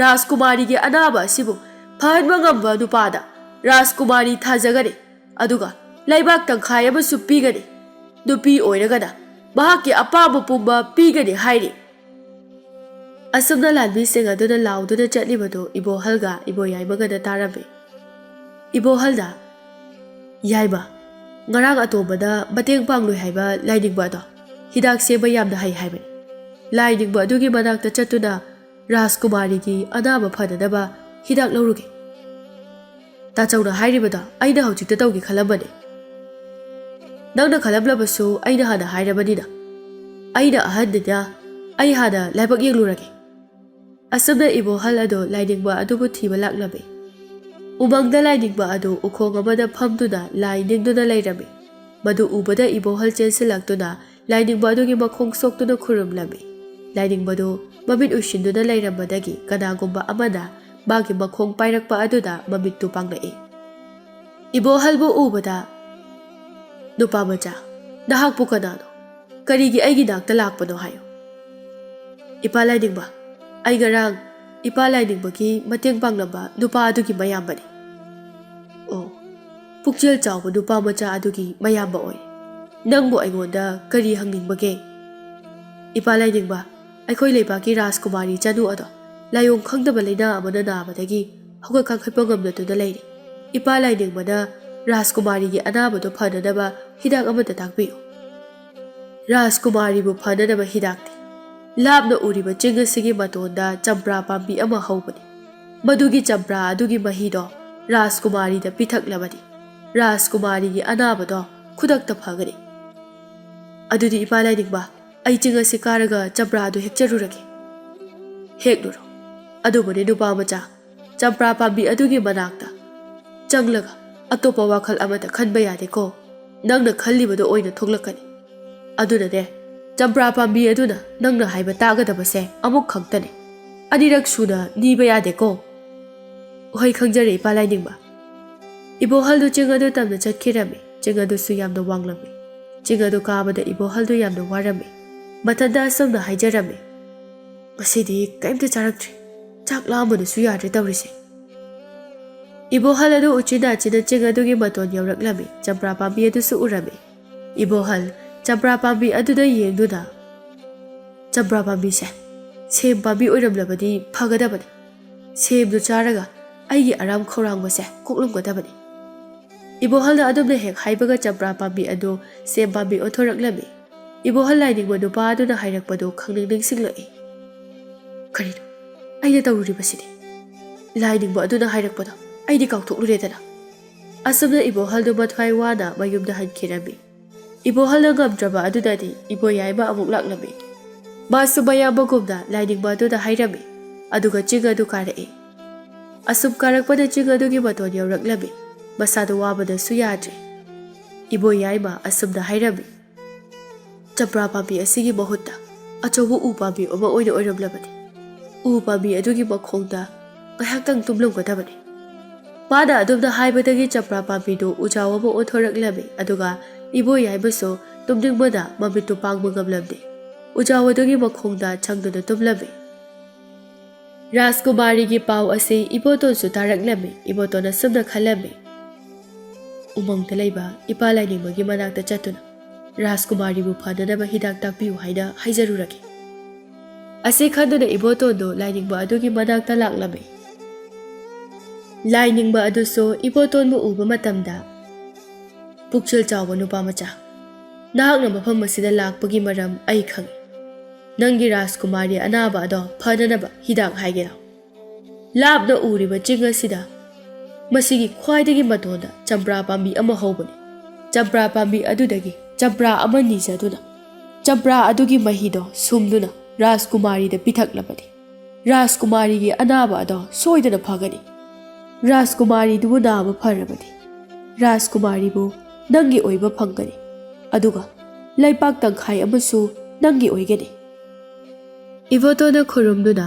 ꯔꯥꯖꯀꯨꯃꯥꯔꯤꯒꯤ ꯑꯅꯥꯕ ꯑꯁꯤꯕꯨ ꯐꯍꯟꯕ ꯉꯝꯕ ꯅꯨꯄꯥꯗ ꯔꯥꯖꯀꯨꯃꯥꯔꯤ ꯊꯥꯖꯒꯅꯤ꯫ ꯑꯗꯨꯒ ꯂꯩꯕꯥꯛ ꯇꯪꯈꯥꯏ ꯑꯃꯁꯨ ꯄꯤꯒꯅꯤ꯫ ꯅꯨꯄꯤ ꯑꯣꯏꯔꯒꯅ ꯃꯍꯥꯛꯀꯤ ꯑꯄꯥꯝꯕ ꯄꯨꯝꯕ ꯄꯤꯒꯅꯤ ꯍꯥꯏꯔꯤ꯫" ꯑꯁꯨꯝꯅ ꯂꯥꯟꯃꯤꯁꯤꯡ ꯑꯗꯨꯅ ꯂꯥꯎꯗꯨꯅ ꯆꯠꯂꯤꯕꯗꯨ ꯏꯕꯣꯍꯜꯒ ꯏꯕꯣꯌꯥꯏꯃꯒꯅ ꯇꯥꯔꯝꯃꯤ꯫ ꯏꯕꯣꯍꯜꯅ, "ꯌꯥꯏꯃ, ꯉꯔꯥꯡ ꯑꯇꯣꯝꯕꯅ ꯃꯇꯦꯡ ꯄꯥꯡꯂꯨꯏ ꯍꯥꯏꯕ ꯂꯥꯏꯅꯤꯡꯕ ꯑꯗꯣ ꯍꯤꯗꯥꯛ ꯁꯦꯝꯕ ꯌꯥꯝꯅ ꯍꯩ ꯍꯥꯏꯕꯅꯤ꯫ ꯂꯥꯏꯅꯤꯡꯕ ꯑꯗꯨꯒꯤ ꯃꯅꯥꯛꯇ ꯆꯠꯇꯨꯅ ꯔꯥꯖꯀꯨꯃꯥꯔꯤꯒꯤ ꯑꯅꯥꯕ ꯐꯅꯅꯕ ꯍꯤꯗꯥꯛ ꯂꯧꯔꯨꯒꯦ꯫" "ꯇꯥꯆꯧꯅ ꯍꯥꯏꯔꯤꯕꯗꯣ ꯑꯩꯅ ꯍꯧꯖꯤꯛꯇ ꯇꯧꯒꯦ ꯈꯜꯂꯝꯕꯅꯦ꯫ ꯅꯪꯅ ꯈꯜꯂꯝꯂꯕꯁꯨ ꯑꯩꯅ ꯍꯥꯟꯅ ꯍꯥꯏꯔꯕꯅꯤꯅ꯫ ꯑꯩꯅ ꯑꯍꯟꯅꯤꯅ ꯑꯩ ꯍꯥꯟꯅ ꯂꯥꯏꯕꯛ ꯌꯦꯡꯂꯨꯔꯒꯦ꯫" ꯑꯁꯨꯝꯅ ꯏꯕꯣꯍꯜ ꯑꯗꯨ ꯂꯥꯏꯅꯤꯡꯕ ꯑꯗꯨꯕꯨ ꯊꯤꯕ ꯂꯥꯛꯂꯝꯃꯤ꯫ ꯎꯃꯪꯗ ꯂꯥꯏꯅꯤꯡꯕ ꯑꯗꯨ ꯎꯈꯣꯡ ꯑꯃꯗ ꯐꯝꯗꯨꯅ ꯂꯥꯏ ꯅꯤꯡꯗꯨꯅ ꯂꯩꯔꯝꯃꯤ꯫ ꯃꯗꯨ ꯎꯕꯗ ꯏꯕꯣꯍꯜ ꯆꯦꯟꯁꯤꯜꯂꯛꯇꯨꯅ ꯂꯥꯏꯅꯤꯡꯕ ꯑꯗꯨꯒꯤ ꯃꯈꯣꯡ ꯁꯣꯛꯇꯨꯅ ꯈꯨꯔꯨꯝꯂꯝꯃꯤ꯫ ꯂꯥꯏꯅꯤꯡꯕꯗꯨ ꯃꯃꯤꯠ ꯎꯏꯁꯤꯟꯗꯨꯅ ꯂꯩꯔꯝꯕꯗꯒꯤ ꯀꯅꯥꯒꯨꯝꯕ ꯑꯃꯅ ꯃꯥꯒꯤ ꯃꯈꯣꯡ ꯄꯥꯏꯔꯛꯄ ꯑꯗꯨꯗ ꯃꯃꯤꯠꯇꯨ ꯄꯥꯡꯂꯛꯏ꯫ ꯏꯕꯣꯍꯜꯕꯨ ꯎꯕꯗ, "ꯅꯨꯄꯥ ꯃꯆꯥ, ꯅꯍꯥꯛꯄꯨ ꯀꯅꯥꯅꯣ? ꯀꯔꯤꯒꯤ ꯑꯩꯒꯤ ꯅꯥꯛꯇ ꯂꯥꯛꯄꯅꯣ ꯍꯥꯏꯌꯨ꯫" "ꯏꯄꯥ ꯂꯥꯏꯅꯤꯡꯕ, ꯑꯩ ꯉꯔꯥꯡ ꯏꯄꯥ ꯂꯥꯏꯅꯤꯡꯕꯒꯤ ꯃꯇꯦꯡ ꯄꯥꯡꯂꯝꯕ ꯅꯨꯄꯥ ꯑꯗꯨꯒꯤ ꯃꯌꯥꯝꯕꯅꯤ꯫" "ꯑꯣ, ꯄꯨꯛꯆꯦꯜ ꯆꯥꯎꯕ ꯅꯨꯄꯥ ꯃꯆꯥ ꯑꯗꯨꯒꯤ ꯃꯌꯥꯝꯕ ꯑꯣꯏ꯫ ꯅꯪꯕꯨ ꯑꯩꯉꯣꯟꯗ ꯀꯔꯤ ꯍꯪꯅꯤꯡꯕꯒꯦ?" "ꯏꯄꯥ ꯂꯥꯏꯅꯤꯡꯕ, ꯑꯩꯈꯣꯏ ꯂꯩꯕꯥꯛꯀꯤ ꯔꯥꯖꯀꯨꯃꯥꯔꯤ ꯆꯅꯨ ꯑꯗꯣ ꯂꯥꯏꯑꯣꯡ ꯈꯪꯗꯕ ꯂꯥꯏꯅꯥ ꯑꯃꯅ ꯅꯥꯕꯗꯒꯤ ꯍꯧꯒꯠ ꯀꯥꯡꯈꯠꯄ ꯉꯝꯗꯗꯨꯅ ꯂꯩꯔꯤ꯫ ꯏꯄꯥ ꯂꯥꯏꯅꯤꯡꯕꯅ ꯔꯥꯖꯀꯨꯃꯥꯔꯤꯒꯤ ꯑꯅꯥꯕꯗꯨ ꯐꯅꯅꯕ ꯍꯤꯗꯥꯛ ꯑꯃꯇ ꯇꯥꯛꯄꯤꯌꯨ꯫" "ꯔꯥꯖꯀꯨꯃꯥꯔꯤꯕꯨ ꯐꯅꯅꯕ ꯍꯤꯗꯥꯛꯇꯤ ꯂꯥꯞꯅ ꯎꯔꯤꯕ ꯆꯤꯡ ꯑꯁꯤꯒꯤ ꯃꯇꯣꯟꯗ ꯆꯝꯄ꯭ꯔꯥ ꯄꯥꯝꯕꯤ ꯑꯃ ꯍꯧꯕꯅꯤ꯫ ꯃꯗꯨꯒꯤ ꯆꯝꯄ꯭ꯔꯥ ꯑꯗꯨꯒꯤ ꯃꯍꯤꯗꯣ ꯔꯥꯖꯀꯨꯃꯥꯔꯤꯗ ꯄꯤꯊꯛꯂꯕꯗꯤ ꯔꯥꯖꯀꯨꯃꯥꯔꯤꯒꯤ ꯑꯅꯥꯕꯗꯣ ꯈꯨꯗꯛꯇ ꯐꯒꯅꯤ꯫ ꯑꯗꯨꯗꯤ ꯏꯄꯥ ꯂꯥꯏꯅꯤꯡꯕ, ꯑꯩ ꯆꯤꯡ ꯑꯁꯤ ꯀꯥꯔꯒ ꯆꯝꯄ꯭ꯔꯥ ꯑꯗꯨ ꯍꯦꯛꯆꯔꯨꯔꯒꯦ꯫ ꯍꯦꯛꯂꯨꯔꯣ꯫ ꯑꯗꯨꯕꯨꯅꯦ ꯅꯨꯄꯥ ꯃꯆꯥ, ꯆꯝꯄ꯭ꯔꯥ ꯄꯥꯝꯕꯤ ꯑꯗꯨꯒꯤ ꯃꯅꯥꯛꯇ ꯆꯪꯂꯒ ꯑꯇꯣꯞꯄ ꯋꯥꯈꯜ ꯑꯃꯠꯇ ꯈꯟꯕ ꯌꯥꯗꯦꯀꯣ꯫ ꯅꯪꯅ ꯈꯜꯂꯤꯕꯗꯣ ꯑꯣꯏꯅ ꯊꯣꯛꯂꯛꯀꯅꯤ꯫ ꯑꯗꯨꯅꯅꯦ, ꯆꯝꯄ꯭ꯔꯥ ꯄꯥꯝꯕꯤ ꯑꯗꯨꯅ ꯅꯪꯅ ꯍꯥꯏꯕ ꯇꯥꯒꯗꯕꯁꯦ ꯑꯃꯨꯛ ꯈꯛꯇꯅꯦ꯫ ꯑꯅꯤꯔꯛ ꯁꯨꯅ ꯅꯤꯕ ꯌꯥꯗꯦꯀꯣ꯫ ꯍꯣꯏ, ꯈꯪꯖꯔꯦ, ꯏꯄꯥ ꯂꯥꯏꯅꯤꯡꯕ꯫ ꯏꯕꯣꯍꯜꯗꯨ ꯆꯤꯡ ꯑꯗꯨ ꯇꯝꯅ ꯆꯠꯈꯤꯔꯝꯃꯤ꯫ ꯆꯤꯡ ꯑꯗꯨꯁꯨ ꯌꯥꯝꯅ ꯋꯥꯡꯂꯝꯃꯤ꯫ ꯆꯤꯡ ꯑꯗꯨ ꯀꯥꯕꯗ ꯏꯕꯣꯍꯜꯗꯨ ꯌꯥꯝꯅ ꯋꯥꯔꯝꯃꯤ꯫ ꯃꯊꯟꯇ ꯑꯁꯨꯝꯅ ꯍꯥꯏꯖꯔꯝꯃꯤ, "ꯉꯁꯤꯗꯤ ꯀꯔꯤꯝꯇ ꯆꯥꯔꯛꯇ꯭ꯔꯤ꯫ ꯆꯥꯛ ꯂꯥꯝꯕꯅꯁꯨ ꯌꯥꯗ꯭ꯔꯦ ꯇꯧꯔꯤꯁꯦ꯫" ꯏꯕꯣꯍꯜ ꯑꯗꯨ ꯎꯆꯤꯟ ꯅꯥꯆꯤꯟꯅ ꯆꯤꯡ ꯑꯗꯨꯒꯤ ꯃꯇꯣꯟ ꯌꯧꯔꯛꯂꯝꯃꯤ꯫ ꯆꯝꯄ꯭ꯔꯥ ꯄꯥꯝꯕꯤ ꯑꯗꯨꯁꯨ ꯎꯔꯝꯃꯤ꯫ ꯏꯕꯣꯍꯜ ꯆꯝꯄ꯭ꯔꯥ ꯄꯥꯝꯕꯤ ꯑꯗꯨꯗ ꯌꯦꯡꯗꯨꯅ, "ꯆꯝꯄ꯭ꯔꯥ ꯄꯥꯝꯕꯤꯁꯦ ꯁꯦꯝ ꯄꯥꯝꯕꯤ ꯑꯣꯏꯔꯝꯂꯕꯗꯤ ꯐꯒꯗꯕꯅꯤ꯫ ꯁꯦꯝꯗꯨ ꯆꯥꯔꯒ ꯑꯩꯒꯤ ꯑꯔꯥꯝ ꯈꯧꯔꯥꯡꯕꯁꯦ ꯀꯣꯛꯂꯝꯒꯗꯕꯅꯤ꯫" ꯏꯕꯣꯍꯜꯅ ꯑꯗꯨꯝꯅ ꯍꯦꯛ ꯍꯥꯏꯕꯒ ꯆꯝꯄ꯭ꯔꯥ ꯄꯥꯝꯕꯤ ꯑꯗꯨ ꯁꯦꯝ ꯄꯥꯝꯕꯤ ꯑꯣꯟꯊꯣꯔꯛꯂꯝꯃꯤ꯫ ꯏꯕꯣꯍꯜ ꯂꯥꯏꯅꯤꯡꯕ ꯅꯨꯄꯥ ꯑꯗꯨꯅ ꯍꯥꯏꯔꯛꯄꯗꯨ ꯈꯪꯅꯤꯡ ꯅꯤꯡꯁꯤꯡꯂꯛꯏ꯫ "ꯀꯔꯤꯅꯣ ꯑꯩꯅ ꯇꯧꯔꯨꯔꯤꯕꯁꯤꯗꯤ? ꯂꯥꯏꯅꯤꯡꯕ ꯑꯗꯨꯅ ꯍꯥꯏꯔꯛꯄꯗꯣ ꯑꯩꯗꯤ ꯀꯥꯎꯊꯣꯛꯂꯨꯔꯦꯗꯅ꯫" ꯑꯁꯨꯝꯅ ꯏꯕꯣꯍꯜꯗꯨ ꯃꯊ꯭ꯋꯥꯏ ꯋꯥꯅ ꯃꯌꯨꯝꯗ ꯍꯟꯈꯤꯔꯝꯃꯤ꯫ ꯏꯕꯣꯍꯜꯅ ꯉꯝꯗ꯭ꯔꯕ ꯑꯗꯨꯗꯗꯤ ꯏꯕꯣꯌꯥꯏꯃ ꯑꯃꯨꯛ ꯂꯥꯛꯂꯝꯃꯤ꯫ ꯃꯥꯁꯨ ꯃꯌꯥꯝꯕꯒꯨꯝꯅ ꯂꯥꯏꯅꯤꯡꯕ ꯑꯗꯨꯗ ꯍꯥꯏꯔꯝꯃꯤ꯫ ꯑꯗꯨꯒ ꯆꯤꯡ ꯑꯗꯨ ꯀꯥꯔꯛꯏ꯫ ꯑꯁꯨꯝ ꯀꯥꯔꯛꯄꯗ ꯆꯤꯡ ꯑꯗꯨꯒꯤ ꯃꯇꯣꯟ ꯌꯧꯔꯛꯂꯝꯃꯤ꯫ ꯃꯁꯥꯗꯨ ꯋꯥꯕꯅꯁꯨ ꯌꯥꯗ꯭ꯔꯦ꯫ ꯏꯕꯣꯌꯥꯏꯃ ꯑꯁꯨꯝꯅ ꯍꯥꯏꯔꯝꯃꯤ, "ꯆꯝꯄ꯭ꯔꯥ ꯄꯥꯝꯕꯤ ꯑꯁꯤꯒꯤ ꯃꯍꯨꯠꯇ ꯑꯆꯧꯕ ꯎ ꯄꯥꯝꯕꯤ ꯑꯃ ꯑꯣꯏꯅ ꯑꯣꯏꯔꯝꯂꯕꯗꯤ ꯎ ꯄꯥꯝꯕꯤ ꯑꯗꯨꯒꯤ ꯃꯈꯣꯡꯗ ꯉꯥꯏꯍꯥꯛꯇꯪ ꯇꯨꯝꯂꯝꯒꯗꯕꯅꯤ꯫" ꯃꯥꯅ ꯑꯗꯨꯝꯅ ꯍꯥꯏꯕꯗꯒꯤ ꯆꯝꯄ꯭ꯔꯥ ꯄꯥꯝꯕꯤꯗꯨ ꯎꯖꯥꯎ ꯑꯃ ꯑꯣꯟꯊꯣꯔꯛꯂꯝꯃꯤ꯫ ꯑꯗꯨꯒ ꯏꯕꯣꯌꯥꯏꯃꯁꯨ ꯇꯨꯝꯅꯤꯡꯕꯅ ꯃꯃꯤꯠꯇꯨ ꯄꯥꯡꯕ ꯉꯝꯂꯝꯗꯦ꯫ ꯎꯖꯥꯎ ꯑꯗꯨꯒꯤ ꯃꯈꯣꯡꯗ ꯆꯪꯗꯨꯅ ꯇꯨꯝꯂꯝꯃꯤ꯫ ꯔꯥꯖꯀꯨꯃꯥꯔꯤꯒꯤ ꯄꯥꯎ ꯑꯁꯤ ꯏꯕꯣꯇꯣꯟꯁꯨ ꯇꯥꯔꯛꯂꯝꯃꯤ꯫ ꯏꯕꯣꯇꯣꯟ ꯑꯁꯨꯝꯅ ꯈꯜꯂꯝꯃꯤ, "ꯎꯃꯪꯗ ꯂꯩꯕ ꯏꯄꯥ ꯂꯥꯏꯅꯤꯡꯕꯒꯤ ꯃꯅꯥꯛꯇ ꯆꯠꯇꯨꯅ ꯔꯥꯖꯀꯨꯃꯥꯔꯤꯕꯨ ꯐꯅꯅꯕ ꯍꯤꯗꯥꯛ ꯇꯥꯛꯄꯤꯌꯨ ꯍꯥꯏꯅ ꯍꯥꯏꯖꯔꯨꯔꯒꯦ꯫" ꯑꯁꯤ ꯈꯟꯗꯨꯅ ꯏꯕꯣꯇꯣꯟꯗꯨ ꯂꯥꯏꯅꯤꯡꯕ ꯑꯗꯨꯒꯤ ꯃꯅꯥꯛꯇ ꯂꯥꯛꯂꯝꯃꯤ꯫ ꯂꯥꯏꯅꯤꯡꯕ ꯑꯗꯨꯁꯨ ꯏꯕꯣꯇꯣꯟꯕꯨ ꯎꯕ ꯃꯇꯝꯗ ꯄꯨꯛꯆꯦꯜ ꯆꯥꯎꯕ ꯅꯨꯄꯥ ꯃꯆꯥ, ꯅꯍꯥꯛꯅ ꯃꯐꯝ ꯑꯁꯤꯗ ꯂꯥꯛꯄꯒꯤ ꯃꯔꯝ ꯑꯩ ꯈꯪꯏ꯫ ꯅꯪꯒꯤ ꯔꯥꯖꯀꯨꯃꯥꯔꯤ ꯑꯅꯥꯕ ꯑꯗꯣ ꯐꯅꯅꯕ ꯍꯤꯗꯥꯛ ꯍꯥꯏꯒꯦꯔꯥ? ꯂꯥꯞꯅ ꯎꯔꯤꯕ ꯆꯤꯡ ꯑꯁꯤꯗ ꯃꯁꯤꯒꯤ ꯈ꯭ꯋꯥꯏꯗꯒꯤ ꯃꯇꯣꯟꯗ ꯆꯝꯄ꯭ꯔꯥ ꯄꯥꯝꯕꯤ ꯑꯃ ꯍꯧꯕꯅꯤ꯫ ꯆꯝꯄ꯭ꯔꯥ ꯄꯥꯝꯕꯤ ꯑꯗꯨꯗꯒꯤ ꯆꯝꯄ꯭ꯔꯥ ꯑꯃ ꯅꯤꯖꯗꯨꯅ ꯆꯝꯄ꯭ꯔꯥ ꯑꯗꯨꯒꯤ ꯃꯍꯤꯗꯣ ꯁꯨꯝꯗꯨꯅ ꯔꯥꯖꯀꯨꯃꯥꯔꯤꯗ ꯄꯤꯊꯛꯂꯕꯗꯤ ꯔꯥꯖꯀꯨꯃꯥꯔꯤꯒꯤ ꯑꯅꯥꯕ ꯑꯗꯣ ꯁꯣꯏꯗꯅ ꯐꯒꯅꯤ꯫ ꯔꯥꯖꯀꯨꯃꯥꯔꯤꯗꯨꯕꯨ ꯅꯥꯕ ꯐꯔꯕꯗꯤ ꯔꯥꯖꯀꯨꯃꯥꯔꯤꯕꯨ ꯅꯪꯒꯤ ꯑꯣꯏꯕ ꯐꯪꯒꯅꯤ, ꯑꯗꯨꯒ ꯂꯩꯄꯥꯛ ꯇꯪꯈꯥꯏ ꯑꯃꯁꯨ ꯅꯪꯒꯤ ꯑꯣꯏꯒꯅꯤ꯫ ꯏꯕꯣꯇꯣꯟꯅ ꯈꯨꯔꯨꯝꯗꯨꯅ,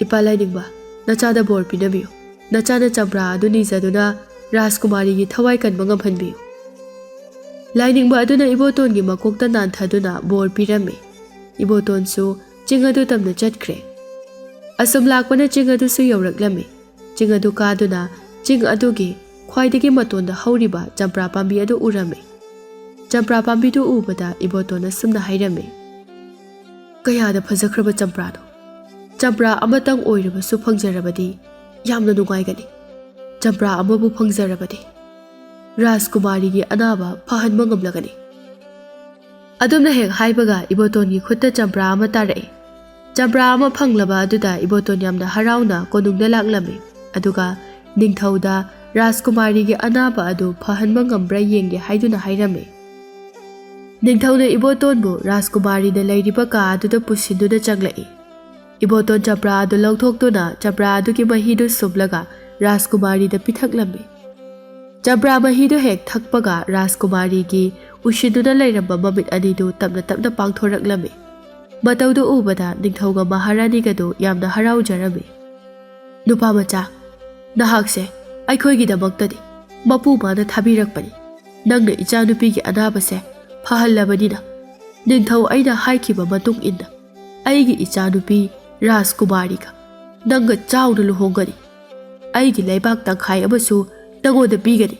"ꯏꯄꯥ ꯂꯥꯏꯅꯤꯡꯕ, ꯅꯆꯥꯗ ꯕꯣꯔ ꯄꯤꯅꯕꯤꯌꯨ꯫ ꯅꯆꯥꯅ ꯆꯝꯄ꯭ꯔꯥ ꯑꯗꯨ ꯅꯤꯖꯗꯨꯅ ꯔꯥꯖꯀꯨꯃꯥꯔꯤꯒꯤ ꯊꯋꯥꯏ ꯀꯟꯕ ꯉꯝꯍꯟꯕꯤꯌꯨ꯫" ꯂꯥꯏꯅꯤꯡꯕ ꯑꯗꯨꯅ ꯏꯕꯣꯇꯣꯟꯒꯤ ꯃꯀꯣꯛꯇ ꯅꯥꯟꯊꯗꯨꯅ ꯕꯣꯔ ꯄꯤꯔꯝꯃꯤ꯫ ꯏꯕꯣꯇꯣꯟꯁꯨ ꯆꯤꯡ ꯑꯗꯨ ꯇꯝꯅ ꯆꯠꯈ꯭ꯔꯦ꯫ ꯑꯁꯨꯝ ꯂꯥꯛꯄꯅ ꯆꯤꯡ ꯑꯗꯨꯁꯨ ꯌꯧꯔꯛꯂꯝꯃꯤ꯫ ꯆꯤꯡ ꯑꯗꯨ ꯀꯥꯗꯨꯅ ꯆꯤꯡ ꯑꯗꯨꯒꯤ ꯈ꯭ꯋꯥꯏꯗꯒꯤ ꯃꯇꯣꯟꯗ ꯍꯧꯔꯤꯕ ꯆꯝꯄ꯭ꯔꯥ ꯄꯥꯝꯕꯤ ꯑꯗꯨ ꯎꯔꯝꯃꯤ꯫ ꯆꯝꯄ꯭ꯔꯥ ꯄꯥꯝꯕꯤꯗꯨ ꯎꯕꯗ ꯏꯕꯣꯇꯣꯟ ꯑꯁꯨꯝꯅ ꯍꯥꯏꯔꯝꯃꯤ, "ꯀꯌꯥꯗ ꯐꯖꯈ꯭ꯔꯕ ꯆꯝꯄ꯭ꯔꯥꯅꯣ! ꯆꯝꯄ꯭ꯔꯥ ꯑꯃꯇꯪ ꯑꯣꯏꯔꯕꯁꯨ ꯐꯪꯖꯔꯕꯗꯤ ꯌꯥꯝꯅ ꯅꯨꯡꯉꯥꯏꯒꯅꯤ꯫ ꯆꯝꯄ꯭ꯔꯥ ꯑꯃꯕꯨ ꯐꯪꯖꯔꯕꯗꯤ ꯔꯥꯖꯀꯨꯃꯥꯔꯤꯒꯤ ꯑꯅꯥꯕ ꯐꯍꯟꯕ ꯉꯝꯂꯒꯅꯤ꯫" ꯑꯗꯨꯝꯅ ꯍꯦꯛ ꯍꯥꯏꯕꯒ ꯏꯕꯣꯇꯣꯟꯒꯤ ꯈꯨꯠꯇ ꯆꯝꯄ꯭ꯔꯥ ꯑꯃ ꯇꯥꯔꯛꯏ꯫ ꯆꯝꯄ꯭ꯔꯥ ꯑꯃ ꯐꯪꯂꯕ ꯑꯗꯨꯗ ꯏꯕꯣꯇꯣꯟ ꯌꯥꯝꯅ ꯍꯔꯥꯎꯅ ꯀꯣꯅꯨꯡꯗ ꯂꯥꯛꯂꯝꯃꯤ, ꯑꯗꯨꯒ ꯅꯤꯡꯊꯧꯗ ꯔꯥꯖꯀꯨꯃꯥꯔꯤꯒꯤ ꯑꯅꯥꯕ ꯑꯗꯨ ꯐꯍꯟꯕ ꯉꯝꯕ꯭ꯔꯥ ꯌꯦꯡꯒꯦ ꯍꯥꯏꯗꯨꯅ ꯍꯥꯏꯔꯝꯃꯤ꯫ ꯅꯤꯡꯊꯧꯅ ꯏꯕꯣꯇꯣꯟꯕꯨ ꯔꯥꯖꯀꯨꯃꯥꯔꯤꯅ ꯂꯩꯔꯤꯕ ꯀꯥ ꯑꯗꯨꯗ ꯄꯨꯁꯤꯟꯗꯨꯅ ꯆꯪꯂꯛꯏ꯫ ꯏꯕꯣꯇꯣꯟ ꯆꯝꯄ꯭ꯔꯥ ꯑꯗꯨ ꯂꯧꯊꯣꯛꯇꯨꯅ ꯆꯝꯄ꯭ꯔꯥ ꯑꯗꯨꯒꯤ ꯃꯍꯤꯗꯨ ꯁꯨꯝꯂꯒ ꯔꯥꯖꯀꯨꯃꯥꯔꯤꯗ ꯄꯤꯊꯛꯂꯝꯃꯤ꯫ ꯆꯝꯄ꯭ꯔꯥ ꯃꯍꯤꯗꯨ ꯍꯦꯛ ꯊꯛꯄꯒ ꯔꯥꯖꯀꯨꯃꯥꯔꯤꯒꯤ ꯎꯏꯁꯤꯟꯗꯨꯅ ꯂꯩꯔꯝꯕ ꯃꯃꯤꯠ ꯑꯅꯤꯗꯨ ꯇꯞꯅ ꯇꯞꯅ ꯄꯥꯡꯊꯣꯔꯛꯂꯝꯃꯤ꯫ ꯃꯇꯧꯗꯨ ꯎꯕꯗ ꯅꯤꯡꯊꯧꯒ ꯃꯍꯥꯔꯥꯅꯤꯒꯗꯨ ꯌꯥꯝꯅ ꯍꯔꯥꯎꯖꯔꯝꯃꯤ꯫ "ꯅꯨꯄꯥ ꯃꯆꯥ, ꯅꯍꯥꯛꯁꯦ ꯑꯩꯈꯣꯏꯒꯤꯗꯃꯛꯇꯗꯤ ꯃꯄꯨ ꯃꯥꯅ ꯊꯥꯕꯤꯔꯛꯄꯅꯤ꯫ ꯅꯪꯅ ꯏꯆꯥꯅꯨꯄꯤꯒꯤ ꯑꯅꯥꯕꯁꯦ ꯐꯍꯜꯂꯕꯅꯤꯅ, ꯅꯤꯡꯊꯧ ꯑꯩꯅ ꯍꯥꯏꯈꯤꯕ ꯃꯇꯨꯡ ꯏꯟꯅ ꯑꯩꯒꯤ ꯏꯆꯥꯅꯨꯄꯤ ꯔꯥꯖꯀꯨꯃꯥꯔꯤꯒ ꯅꯪꯒ ꯆꯥꯎꯅ ꯂꯨꯍꯣꯡꯒꯅꯤ꯫ ꯑꯩꯒꯤ ꯂꯩꯕꯥꯛ ꯇꯪꯈꯥꯏ ꯑꯃꯁꯨ ꯅꯉꯣꯟꯗ ꯄꯤꯒꯅꯤ꯫"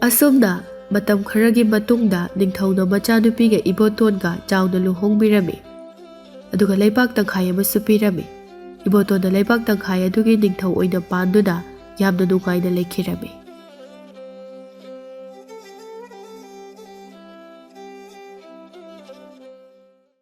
ꯑꯁꯨꯝꯅ ꯃꯇꯝ ꯈꯔꯒꯤ ꯃꯇꯨꯡꯗ ꯅꯤꯡꯊꯧꯅ ꯃꯆꯥꯅꯨꯄꯤꯒ ꯏꯕꯣꯇꯣꯟꯒ ꯆꯥꯎꯅ ꯂꯨꯍꯣꯡꯕꯤꯔꯝꯃꯤ꯫ ꯑꯗꯨꯒ ꯂꯩꯕꯥꯛ ꯇꯪꯈꯥꯏ ꯑꯃꯁꯨ ꯄꯤꯔꯝꯃꯤ꯫ ꯏꯕꯣꯇꯣꯟꯅ ꯂꯩꯕꯥꯛ ꯇꯪꯈꯥꯏ ꯑꯗꯨꯒꯤ ꯅꯤꯡꯊꯧ ꯑꯣꯏꯅ ꯄꯥꯟꯗꯨꯅ ꯌꯥꯝꯅ ꯅꯨꯡꯉꯥꯏꯅ ꯂꯩꯈꯤꯔꯝꯃꯤ꯫